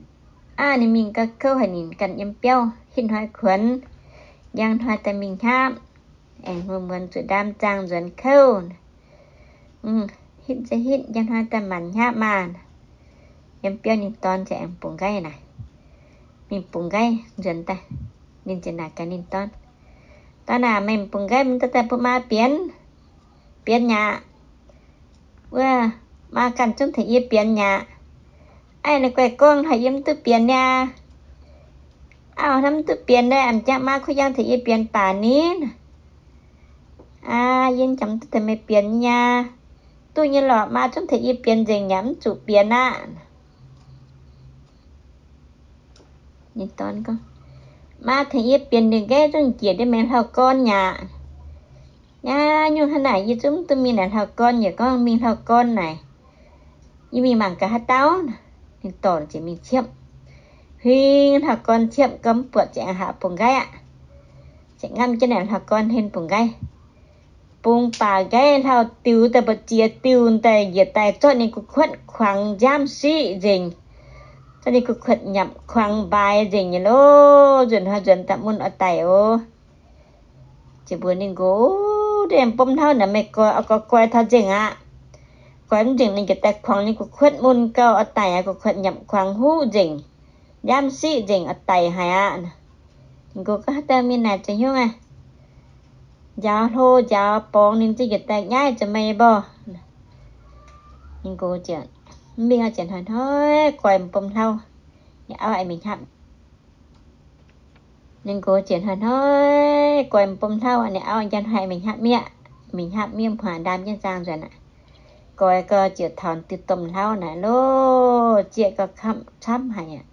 aav, ninh mingh gauh kouv haic, ninh ganh yiem biauv hitv hnoi kuonx, njang hnoi daaih mingh hnyapv, aengx muonz-muonz zuqc ndaam zaangh nzuonx kouv. Hitv se hitv, njang hnoi daaih maanc hnyapv maah. Yiem biauv ninh dorn ziouc aengx bungx nqaiv naaic, mingh bungx nqaiv nzuonx daaih. Ninh ziouc naaic gaax ninh dorn, Dorn aac, meih bungx nqaiv mv daaih bun maa bienx? Bienx mi'aqv. Wuov, maa ganh zungv tengx yie bienx mi'aqv. Aav, ninh guaih gorngv haic, yie mv duqv bienx niaa. Auv, hnamv mv duqv bienx naaiv, m'jangc maa kuv yangh tengx yie bienx baac ninh. Aa, yie m'jangc mv duqv tengx meih bienx nyei aqv. Duqv nyei lorqc, maa zungv tengx yie bienx nzengc yaac mv zuqc bienx aqv. Ninh dorn gorngv, Maa tengx yie bienx nqaiv zungv njiec ndiev mingh hlauv gorn yaac. Aa, nyungc hnangv naaic yie zungv mv duqv mingh naaic hlauv gorn, yie gorngv mingh hlauv gorn naaic, yie mingh mangc gaax haaix dauh. Ninh dorc ziouc mingh ciepv. Huing hlauv gorn ciepv gau mv buatc ziouc aengx haaix bungx nqaiv aqv. Ziouc ngamv jienv naaic hlauv gorn hlen bungx nqaiv. Bungx baac nqaiv hlauv-diuh daaih, mbu'ziex diuh daaih njiec daaih zorqv ninh gu'kuotv kuangx nziaamv siqv nzengc. Zorqv ninh gu'kuotv nyapc kuangx mbaaix nzengc nyei lorqc. Nzuonx hnoi nzuonx daaih mun oix daic oc. Ziouc mbuox ninh nqox, Ndiev m'bom hnauv naaic meih goix, oix goix taux nzengc aqv. Goix mv nzengc ninh njiec daaih kuangx ninh gu'kuotv mun gau oix daic aqv. Gu'kuotv nyapc kuangx huv nzengc, nziaamv siqv nzengc, oix daic haic aqv. Ninh nqox gorngv, Haaix dauh mingh naaic zoux hnyouv aqv? Njaaux hlo njaaux borngz ninh zungv njiec daaih nyaiv zoux meih mborh. Ninh nqox ziouc, mv mingh, ziouc hnoi-hnoi goix m'bom hlauv, ninh auv aengx mingh hnyapv. Ninh nqox ziouc hnoi-hnoi goix m'bom hlauv, ninh auv njang hnoi mingh hnyapv miev. Mingh hnyapv miev hmuangx ndaam jienv zaang nzuonx aqv. Goix gau ziouc taux diuh domh hlauv naaic loh, zieqv gau kamv camv haic aqv.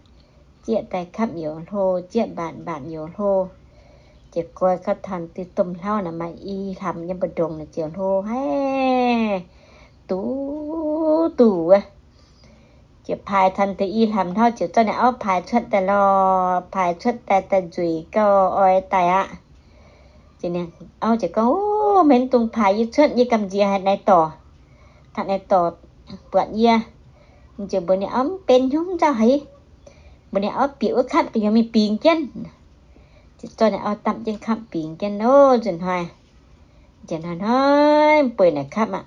Zieqv daaih kamv youz hlo, zieqv mbaatc mbaatc youz hlo. Ziouc goix gau taux diuh domh hlauv naaic maaih i hlamx nyei mbu'ndongx naaic ziouc hlo haic, duqv duqv wuov. Ziouc paaix taux deix i hlamx hlauv ziouc zorqv ninh auv paaix cuotv daaih lorqc. Paaix cuotv daaih, daaih nzueic gau oix daic aqv. Ziouc ninh auv ziouc gorngv, Ov, meih mv dungx paaix yie cuotv, yie gamh nziex haic naaiv dorc. Taux naaiv dorc buatc yie. Ninh ziouc mbuox ninh auv, Mv benx hnyouv nzauh haic. Mbuox ninh auv bieqc wuov kamv gu'nyuoz mingh bingx jienv. Ziouc zorqv ninh auv damh jienv kamv bingx jienv loh. Nzunc hnoi, nzunc hnoi hnoi bueix naaic kamv aqv.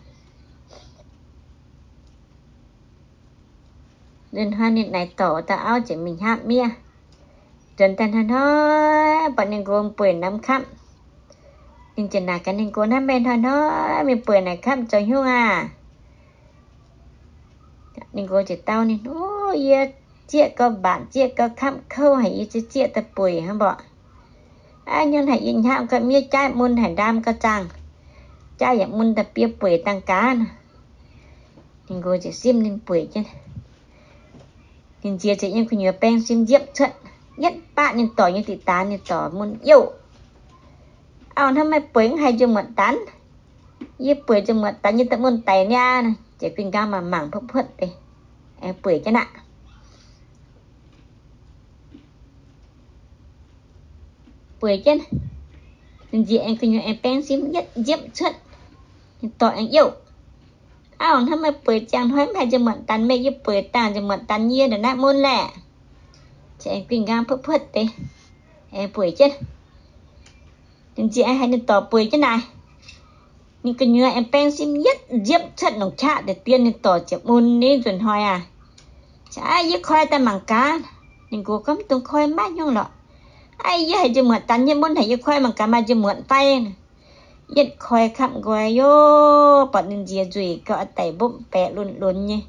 Nzunc hnoi ninh naaic dorc daaih auv ziouc mingh hnyapv miev. Nzuonx daaih hnoi hnoi buatc ninh nqox bueix norm kamv. Ninh ziouc naaic gaax ninh nqox, Hnamv meih hnoi hnoi mingh bueix naaic kamv zoux hnyouv aah? Ninh nqox ziouc dau ninh, Ov, yie zieqv gau mbaatc zieqv gau kamv kouv haic, yie zieqv zieqv daaih bueix hnangv mborqc. Aav, hnyouv haic yie hnyapv gau miev jaaiv mun haic, ndaam gau zaangh, jaaiv yaac mun daaih biei bueix dangh gaax nor. Ninh nqox ziouc simv ninh bueix jienv. Ninh nziex ziouc yiem gu'nyuoz baeng sim nziepv cuotv, yietv baqv ninh dorc nyei diqc daanx, ninh dorc mun youh. Auv, hnamv meih bueix mv haiz njiec muotc daanx? Yie bueix njiec muotc daanx yie daaih mun daic niaa. Ziouc guinh nqaang mangc mangc puotv puotv deix, aengx bueix jienv aqv. Bueix jienv, ninh nziex aengx gu'nyuoz aengx baeng sim yietv nziepv cuotv, ninh dorc aengx youh. Auv, hnamv meih bueix ziangh hnoi mv haiz njiec muotc daanx, meih yie bueix dangh njiec muotc daanx yie ndongc naaiv mun laeh. Ziouc aengx guinh nqaang puotv puotv deix, aengx bueix jienv. Ninh nziex aengx haiz ninh dorc bueix jienv naaic, ninh gu'nyuoz aengx baeng sim yietv nziepv cuotv longc qaqv deix dien, ninh dorc ziouc mun ni nzuonx hnoi aac. Aav, yie koi daaih mangc gaax. Ninh nqox gorngv, Mv dungx koi, maiv hnyouv lorqc. Aav, yie haiz njiec muotc daanx nyei mun haic, yie koi mangc gaax maaih njiec muotc fai. Yietv koi kapv nqoi, yov, buatc ninh nziex nzueic gau, daic mbopv baeqc lunx lunx nyei.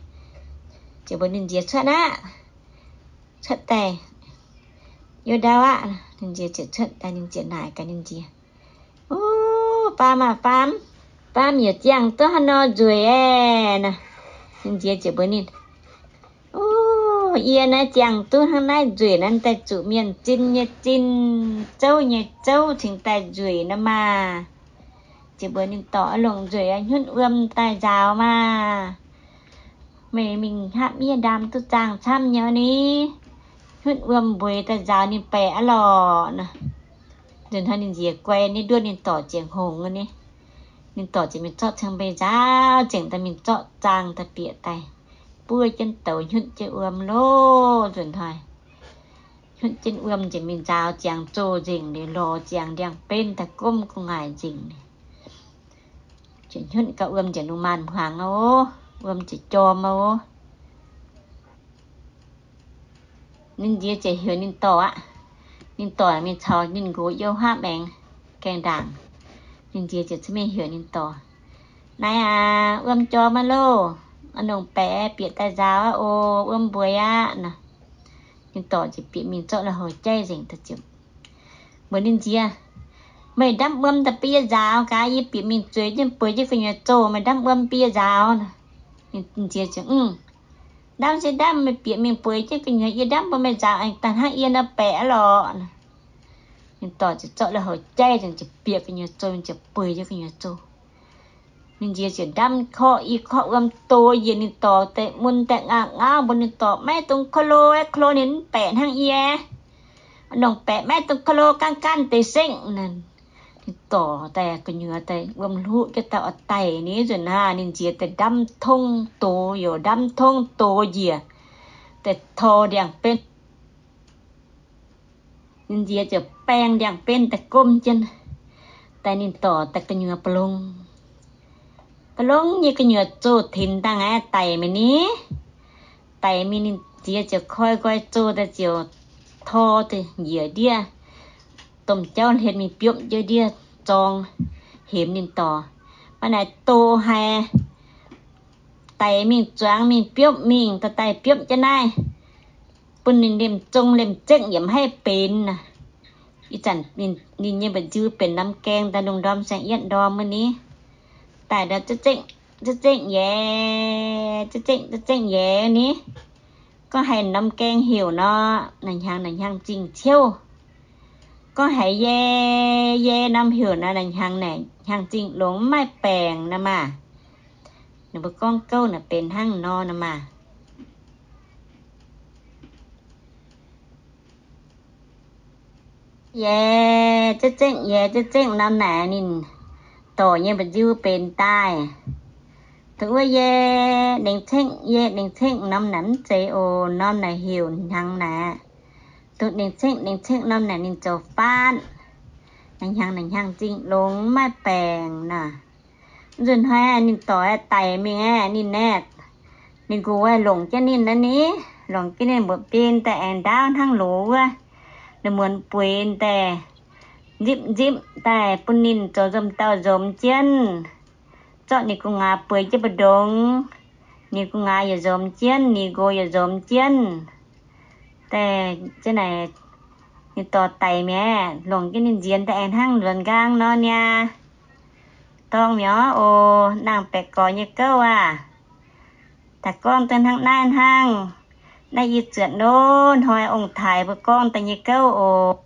Ziouc mbuox ninh nziex cuotv aqv. Cuotv daaih, Yie ndau aqv. Ninh nziex ziouc cuotv daaih, ninh ziouc naaic gaax ninh nziex, Ov, faam aah, faam, faam, yie ziangh duqv hnangv nor nzueic aeqv. Ninh nziex ziouc mbuox ninh, Ov, yie naaiv ziangh duqv hnangv naaiv nzueic naaiv daaih zuqc mienh zinh nyei zinh, zouv nyei zouv cingx daaih nzueic nor maah. Ziouc mbuox ninh dorc, Longc nzueic hnyunv wuom daaih nzaaux maah. Meih mingh hapv miev ndaam duqv zaangh camv nyei ni. Hnyutv wuom mbueix daaih nzaaux ninh baeqc aqv lorqc. Nzunc hnoi ninh nziez guai ni, nduov ninh dorc ziouc hngongx ni. Ninh dorc ziouc mingh zorqv ceng mbei nzaaux nzengc daaih, mingh zorqv zaangh daaih bieqc daaih, buov jienv douz hnyutv jienv wuom loh. Nzunc hnoi hnyutv jienv wuom ziouc mingh nzaaux ziangx zoh nzengc liuz, lorz ziangx ndiangx-benv daaih gomv gu'nguaaic nzengc. Ziouc hnyutv gauh wuom ziouc lungh maanz hmuangx oc. Wuom ziouc jorm oc. Ninh nziez ziouc heuc ninh dorc aqv. Ninh dorc mingh caux ninh nqox youh haav maengx gaengh ndaangc. Ninh nziez ziouc cuotv mingh heuc ninh dorc, Naaiv aac, wuom jorm aqv loh. A'nongh baeqc bieqc daaih nzaaux aqv oc. Wuom mbueix aqv nor. Ninh dorc ziouc bieqc mingh zorqv lui-houx jaiv nzengc daaih ziouc mbuox ninh nziez, Meih ndamv wuom daaih bun yie nzaaux gaax. Yie bieqc mingh zueiz jienv bueix jienv gu'nyuoz zoh, meih ndamv wuom bun yie nzaaux. Ninh nziez ziouc, Mv, ndamv se ndamv, meih bieqc mingh bueix jienv gu'nyuoz, yie ndamv bun meih nzaaux aengx daaih hnangv yie nor baeqc aqv lorqc. Ninh dorc ziouc zorqv lui-houx jaiv nzengc ziouc bieqc gu'nyuoz zoh, ziouc bueix jienv gu'nyuoz zoh. Ninh nziez ziouc ndamv korqv i korqv wuom doz njiec ninh dorc daaih, mun daaih ngaauv ngaauv mbuox ninh dorc, Maiv dungx kolo, kolo ninh mv baeqc hnangv yie. A'nongh baeqc maiv dungx kolo, gaanv gaanv deix sengv. Ninh dorc daaih gu'nyuoz daaih wuom hluqv jienv daaih oix daic ni. Nzunc hnoi ninh nziez daaih ndamv tongv doz yoc, ndamv tongv doz njiec daaih tor ndiangx-benv. Ninh nziez ziouc baeng ndiangx-benv daaih gomv jienv daaih ninh dorc daaih gu'nyuoz ba'longx. Ba'longx nyei gu'nyuoz zoh tinx dangh aqv, daic mingh ni. Daic mingh ninh nziez ziouc koi nqoi zoh daaih ziouc tor daaih njiec ndiev domh jauv hlen mingh biopv jienv ndiev zorng hemx ninh dorc. Maiv naaic doz haiz daic mingh zuangx mingh biopv mingh, daaih daaih biopv jienv naaiv, bun ninh liemh zong liemh zekv yaac maiv haih benx. Ih zanc ninh nyei mba'nziu benx norm gaeng daaih lungh ndorm saeng-yietv ndorm wuov ni. Daaih ndau zengv zengv yaac, zengv zengv zengv yaac ni. Gorngv haiz norm gaeng heuc nor, naaic hnyangx naaic hnyangx zingh ciouv. Gorngv haiz yie, yie norm heuc nor, naaic hnyangx naaic hnyangx zingh longx mv maaih baengc nor maah. Ninh mbuo gorngv gouv naaic benx hnangv nor nor maah. Yie, zengv zengv yie, zengv zengv norm naaic ninh dorc nyei mba'nziu benx daaih. Dongh wuov yie, nengc cengv yie, nengc cengv norm naaic mv zeiz oc. Norm naaic heuc hnyangx naaic. Dongh nengc cengv nengc cengv norm naaic ninh zoux faatv. Naaic hnyangx naaic hnyangx zingh longx mv maaih baengc nor. Nzunc hnoi ninh dorc daic mingh aeqv, ninh aeqv, ninh nqox aeqv, longc jienv ninh naaiv ni, longc jienv ninh mbuoqc biei daaih aengx ndaauv hnangv loz wuov, ninh muonz bueix daaih, nzipv nzipv daaih bun ninh zoux nzomz dauh nzomz jienv, zorqv ninh gu'nguaaz bueix jienv mbu'ndongx, ninh gu'nguaaz yaac nzomz jienv, ninh nqox yaac nzomz jienv. Daaih jienv naaic, ninh dorc daic mi'aqv, longc jienv ninh nzienx daaih aengx hnangv nzuonx nqaang nor niaa. Dorng mi'aqv oc. Nangh baeqc gorx nyei gouv aah! Daaih gorngv duqv hnangv naaiv hnangv. Naaiv yie zuotc loz-hnoi ong-taaix mbuo gorngv daaih nyei gouv oc.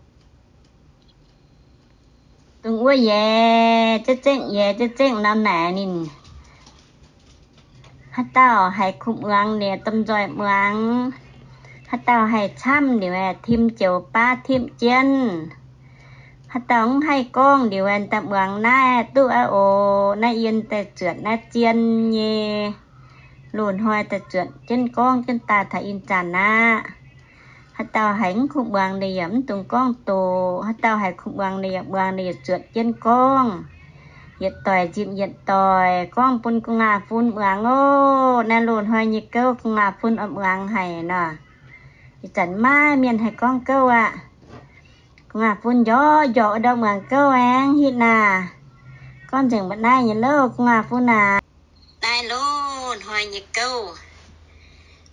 Dongh wuov yie, zengv zengv yie, zengv zengv norm naaic ninh, haaix dauh haiz kuh muangx liuz domh nzoih muangx, haaix dauh haih camv liuz tim joux baav tipv jienv, haaix dauh mv haih gorngv liuz daaih muangx naaiv duqv aqv oc. Naaiv yie daaih zuotc naaiv zien nyei loz-hnoi daaih zuotc jienv gorngv jienv daaih taux ih zanc aqv. Haaix dauh haiz mv kuh muangx liuz yaac mv dungx gorngv doqc. Haaix dauh haiz kuh muangx liuz yaac muangx liuz yaac zuotc jienv gorngv, yietc doic nzipc yietc doic gorngv bun gu'nguaaz-fun muangx oc. Naaiv loz-hnoi nyei gouv gu'nguaaz-fun oix muangx haic nor. Ih zanc maiv mienh haih gorngv gouv aqv. Gu'nguaaz-fun njorqv njorqv ndau muangx gouv aengx hitv naaic. Gorngv nzengc mba'naaiv nyei louh gu'nguaaz-fun aac. Naaiv loz-hnoi nyei gouv,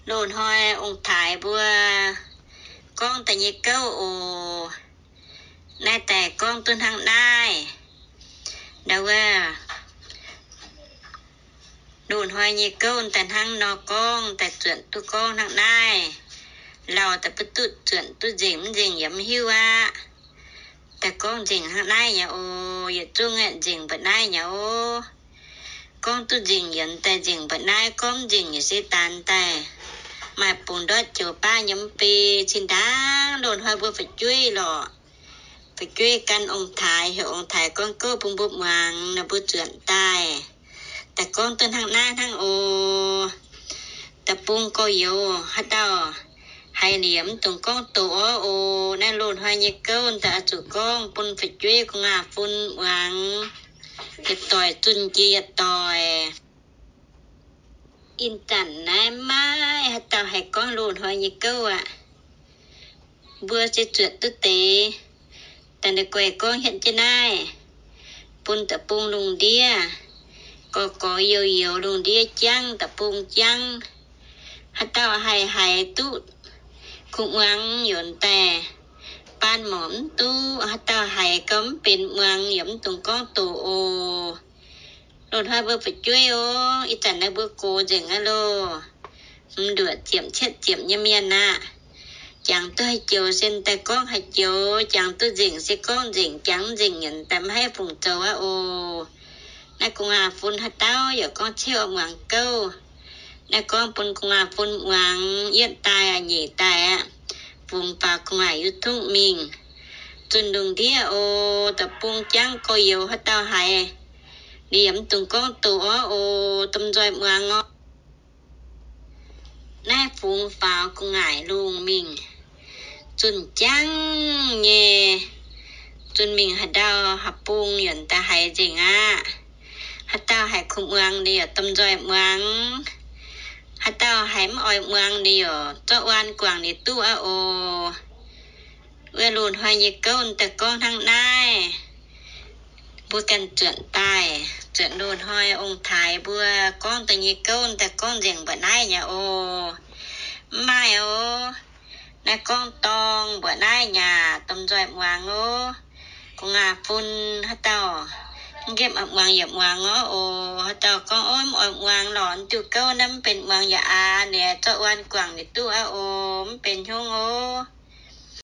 loz-hnoi ong-taaix mbuo gorngv daaih nyei gouv oc. Naaiv daaih gorngv duqv hnangv naaiv. Ndau wuov, loz-hnoi nyei gouv daaih hnangv nor gorngv, daaih zuotc duqv gorngv hnangv naaiv. Lauh daaih butv duqv zuotc duqv nzengc mv nzengc yaac mv hiuv aqv. Daaih gorngv nzengc hnangv naaiv nyei oc. Yietc zungv aeqv, nzengc mba'naaiv nyei oc. Gorngv duqv nzengc yietc daaih nzengc mba'naaiv, gorngv nzengc yietc se daanx daaih. Maaih bungx ndortv joux baav nyei mv bei, cin ndaangc loz-hnoi mbuo fu'jueiv lorqc. Fu'jueiv gan ong-taaix, heuc ong-taaix gorngv gouv bun mbuo muangx nor mbuo zuotc daaih. Daaih gorngv duqv hnangv naaiv hnangv oc. Da'bung gorx-youz haaix dauh haiz liemh mv dungx gorngv doqc orv oc. Naaiv loz-hnoi nyei gouv daaih oix zuqc gorngv bun fu'jueiv gu'nguaaz-fun muangx, yietc doic zunh jiex yietc doic. Ih zanc naaiv maiv haaix dauh haih gorngv loz-hnoi nyei gouv aqv. Mbuo se zuotc duqv deix, daaih ninh guaih gorngv hietv jienv naaiv, bun da'bung lungh ndiev, gorx-gorx youz-youz lungh ndiev jangv, da'bung jangv. Haaix dauh haih haiz duqv kungx muangx yaac daaih baan morc mv duqv. Haaix dauh haiz gauh mv benx muangx yaac mv dungx gorngv doqc oc. Loz-hnoi mbuo fu'jueiv oc, ih zanc naaiv mbuo gox nzengc aqv loh. Hmz nduoqc ziepc cietv ziepc nyei mienh aqv. Jangx duqv haaix joux se daaih gorngv haaix joux, jangx duqv nzengc se gorngv nzengc, jangx nzengc nyanc daaih maiv haih fungc zoux aqv oc. Naaiv gu'nguaaz-fun haaix dauh yaac gorngv ciouv muangx gouv. Naaiv gorngv bun gu'nguaaz-fun muangx, yietv daaih aqv, nyeic daaih aqv. Fungx faaux gu'nguaaic YouTube mingh, zunh lungh ndiev oc. Da'bung jangv gorx-youz haaix dauh haiz liemh mv dungx gorngv doqc orv oc, domh nzoih muangx orv. Naaiv fungx faaux gu'nguaaic lungh mingh, zunh jangv nyei. Zunh mingh haaix dauh haaix bung yaac daaih haiz nzengc aqv. Haaix dauh haiz kungx muangx liuz yaac domh nzoih muangx. Haaix dauh haiz mv oix muangx liuz yaac zorqv waan guangc liuz duqv aqv oc. Wuov loz-hnoi nyei gouv daaih gorngv hnangv naaiv. Mbuo ganh zuotc daaih, zuotc loz-hnoi ong-taaix mbuo gorngv daaih nyei gouv daaih gorngv nzengc mbuoqc naaiv nyei oc. Mv maaih oc. Naaiv gorngv dorngh mbuoqc naaiv nyei, domh nzoih muangx oc. Gu'nguaaz-fun haaix dauh mv nqemh muangx yaac muangx orv oc. Haaix dauh gorngv, Ov, mv oix muangx lorqc, diuh gouv naaiv mv benx muangx yaac aqv, ninh zorqv waan guangc liuz duqv aqv oc. Mv benx hnyouv oc.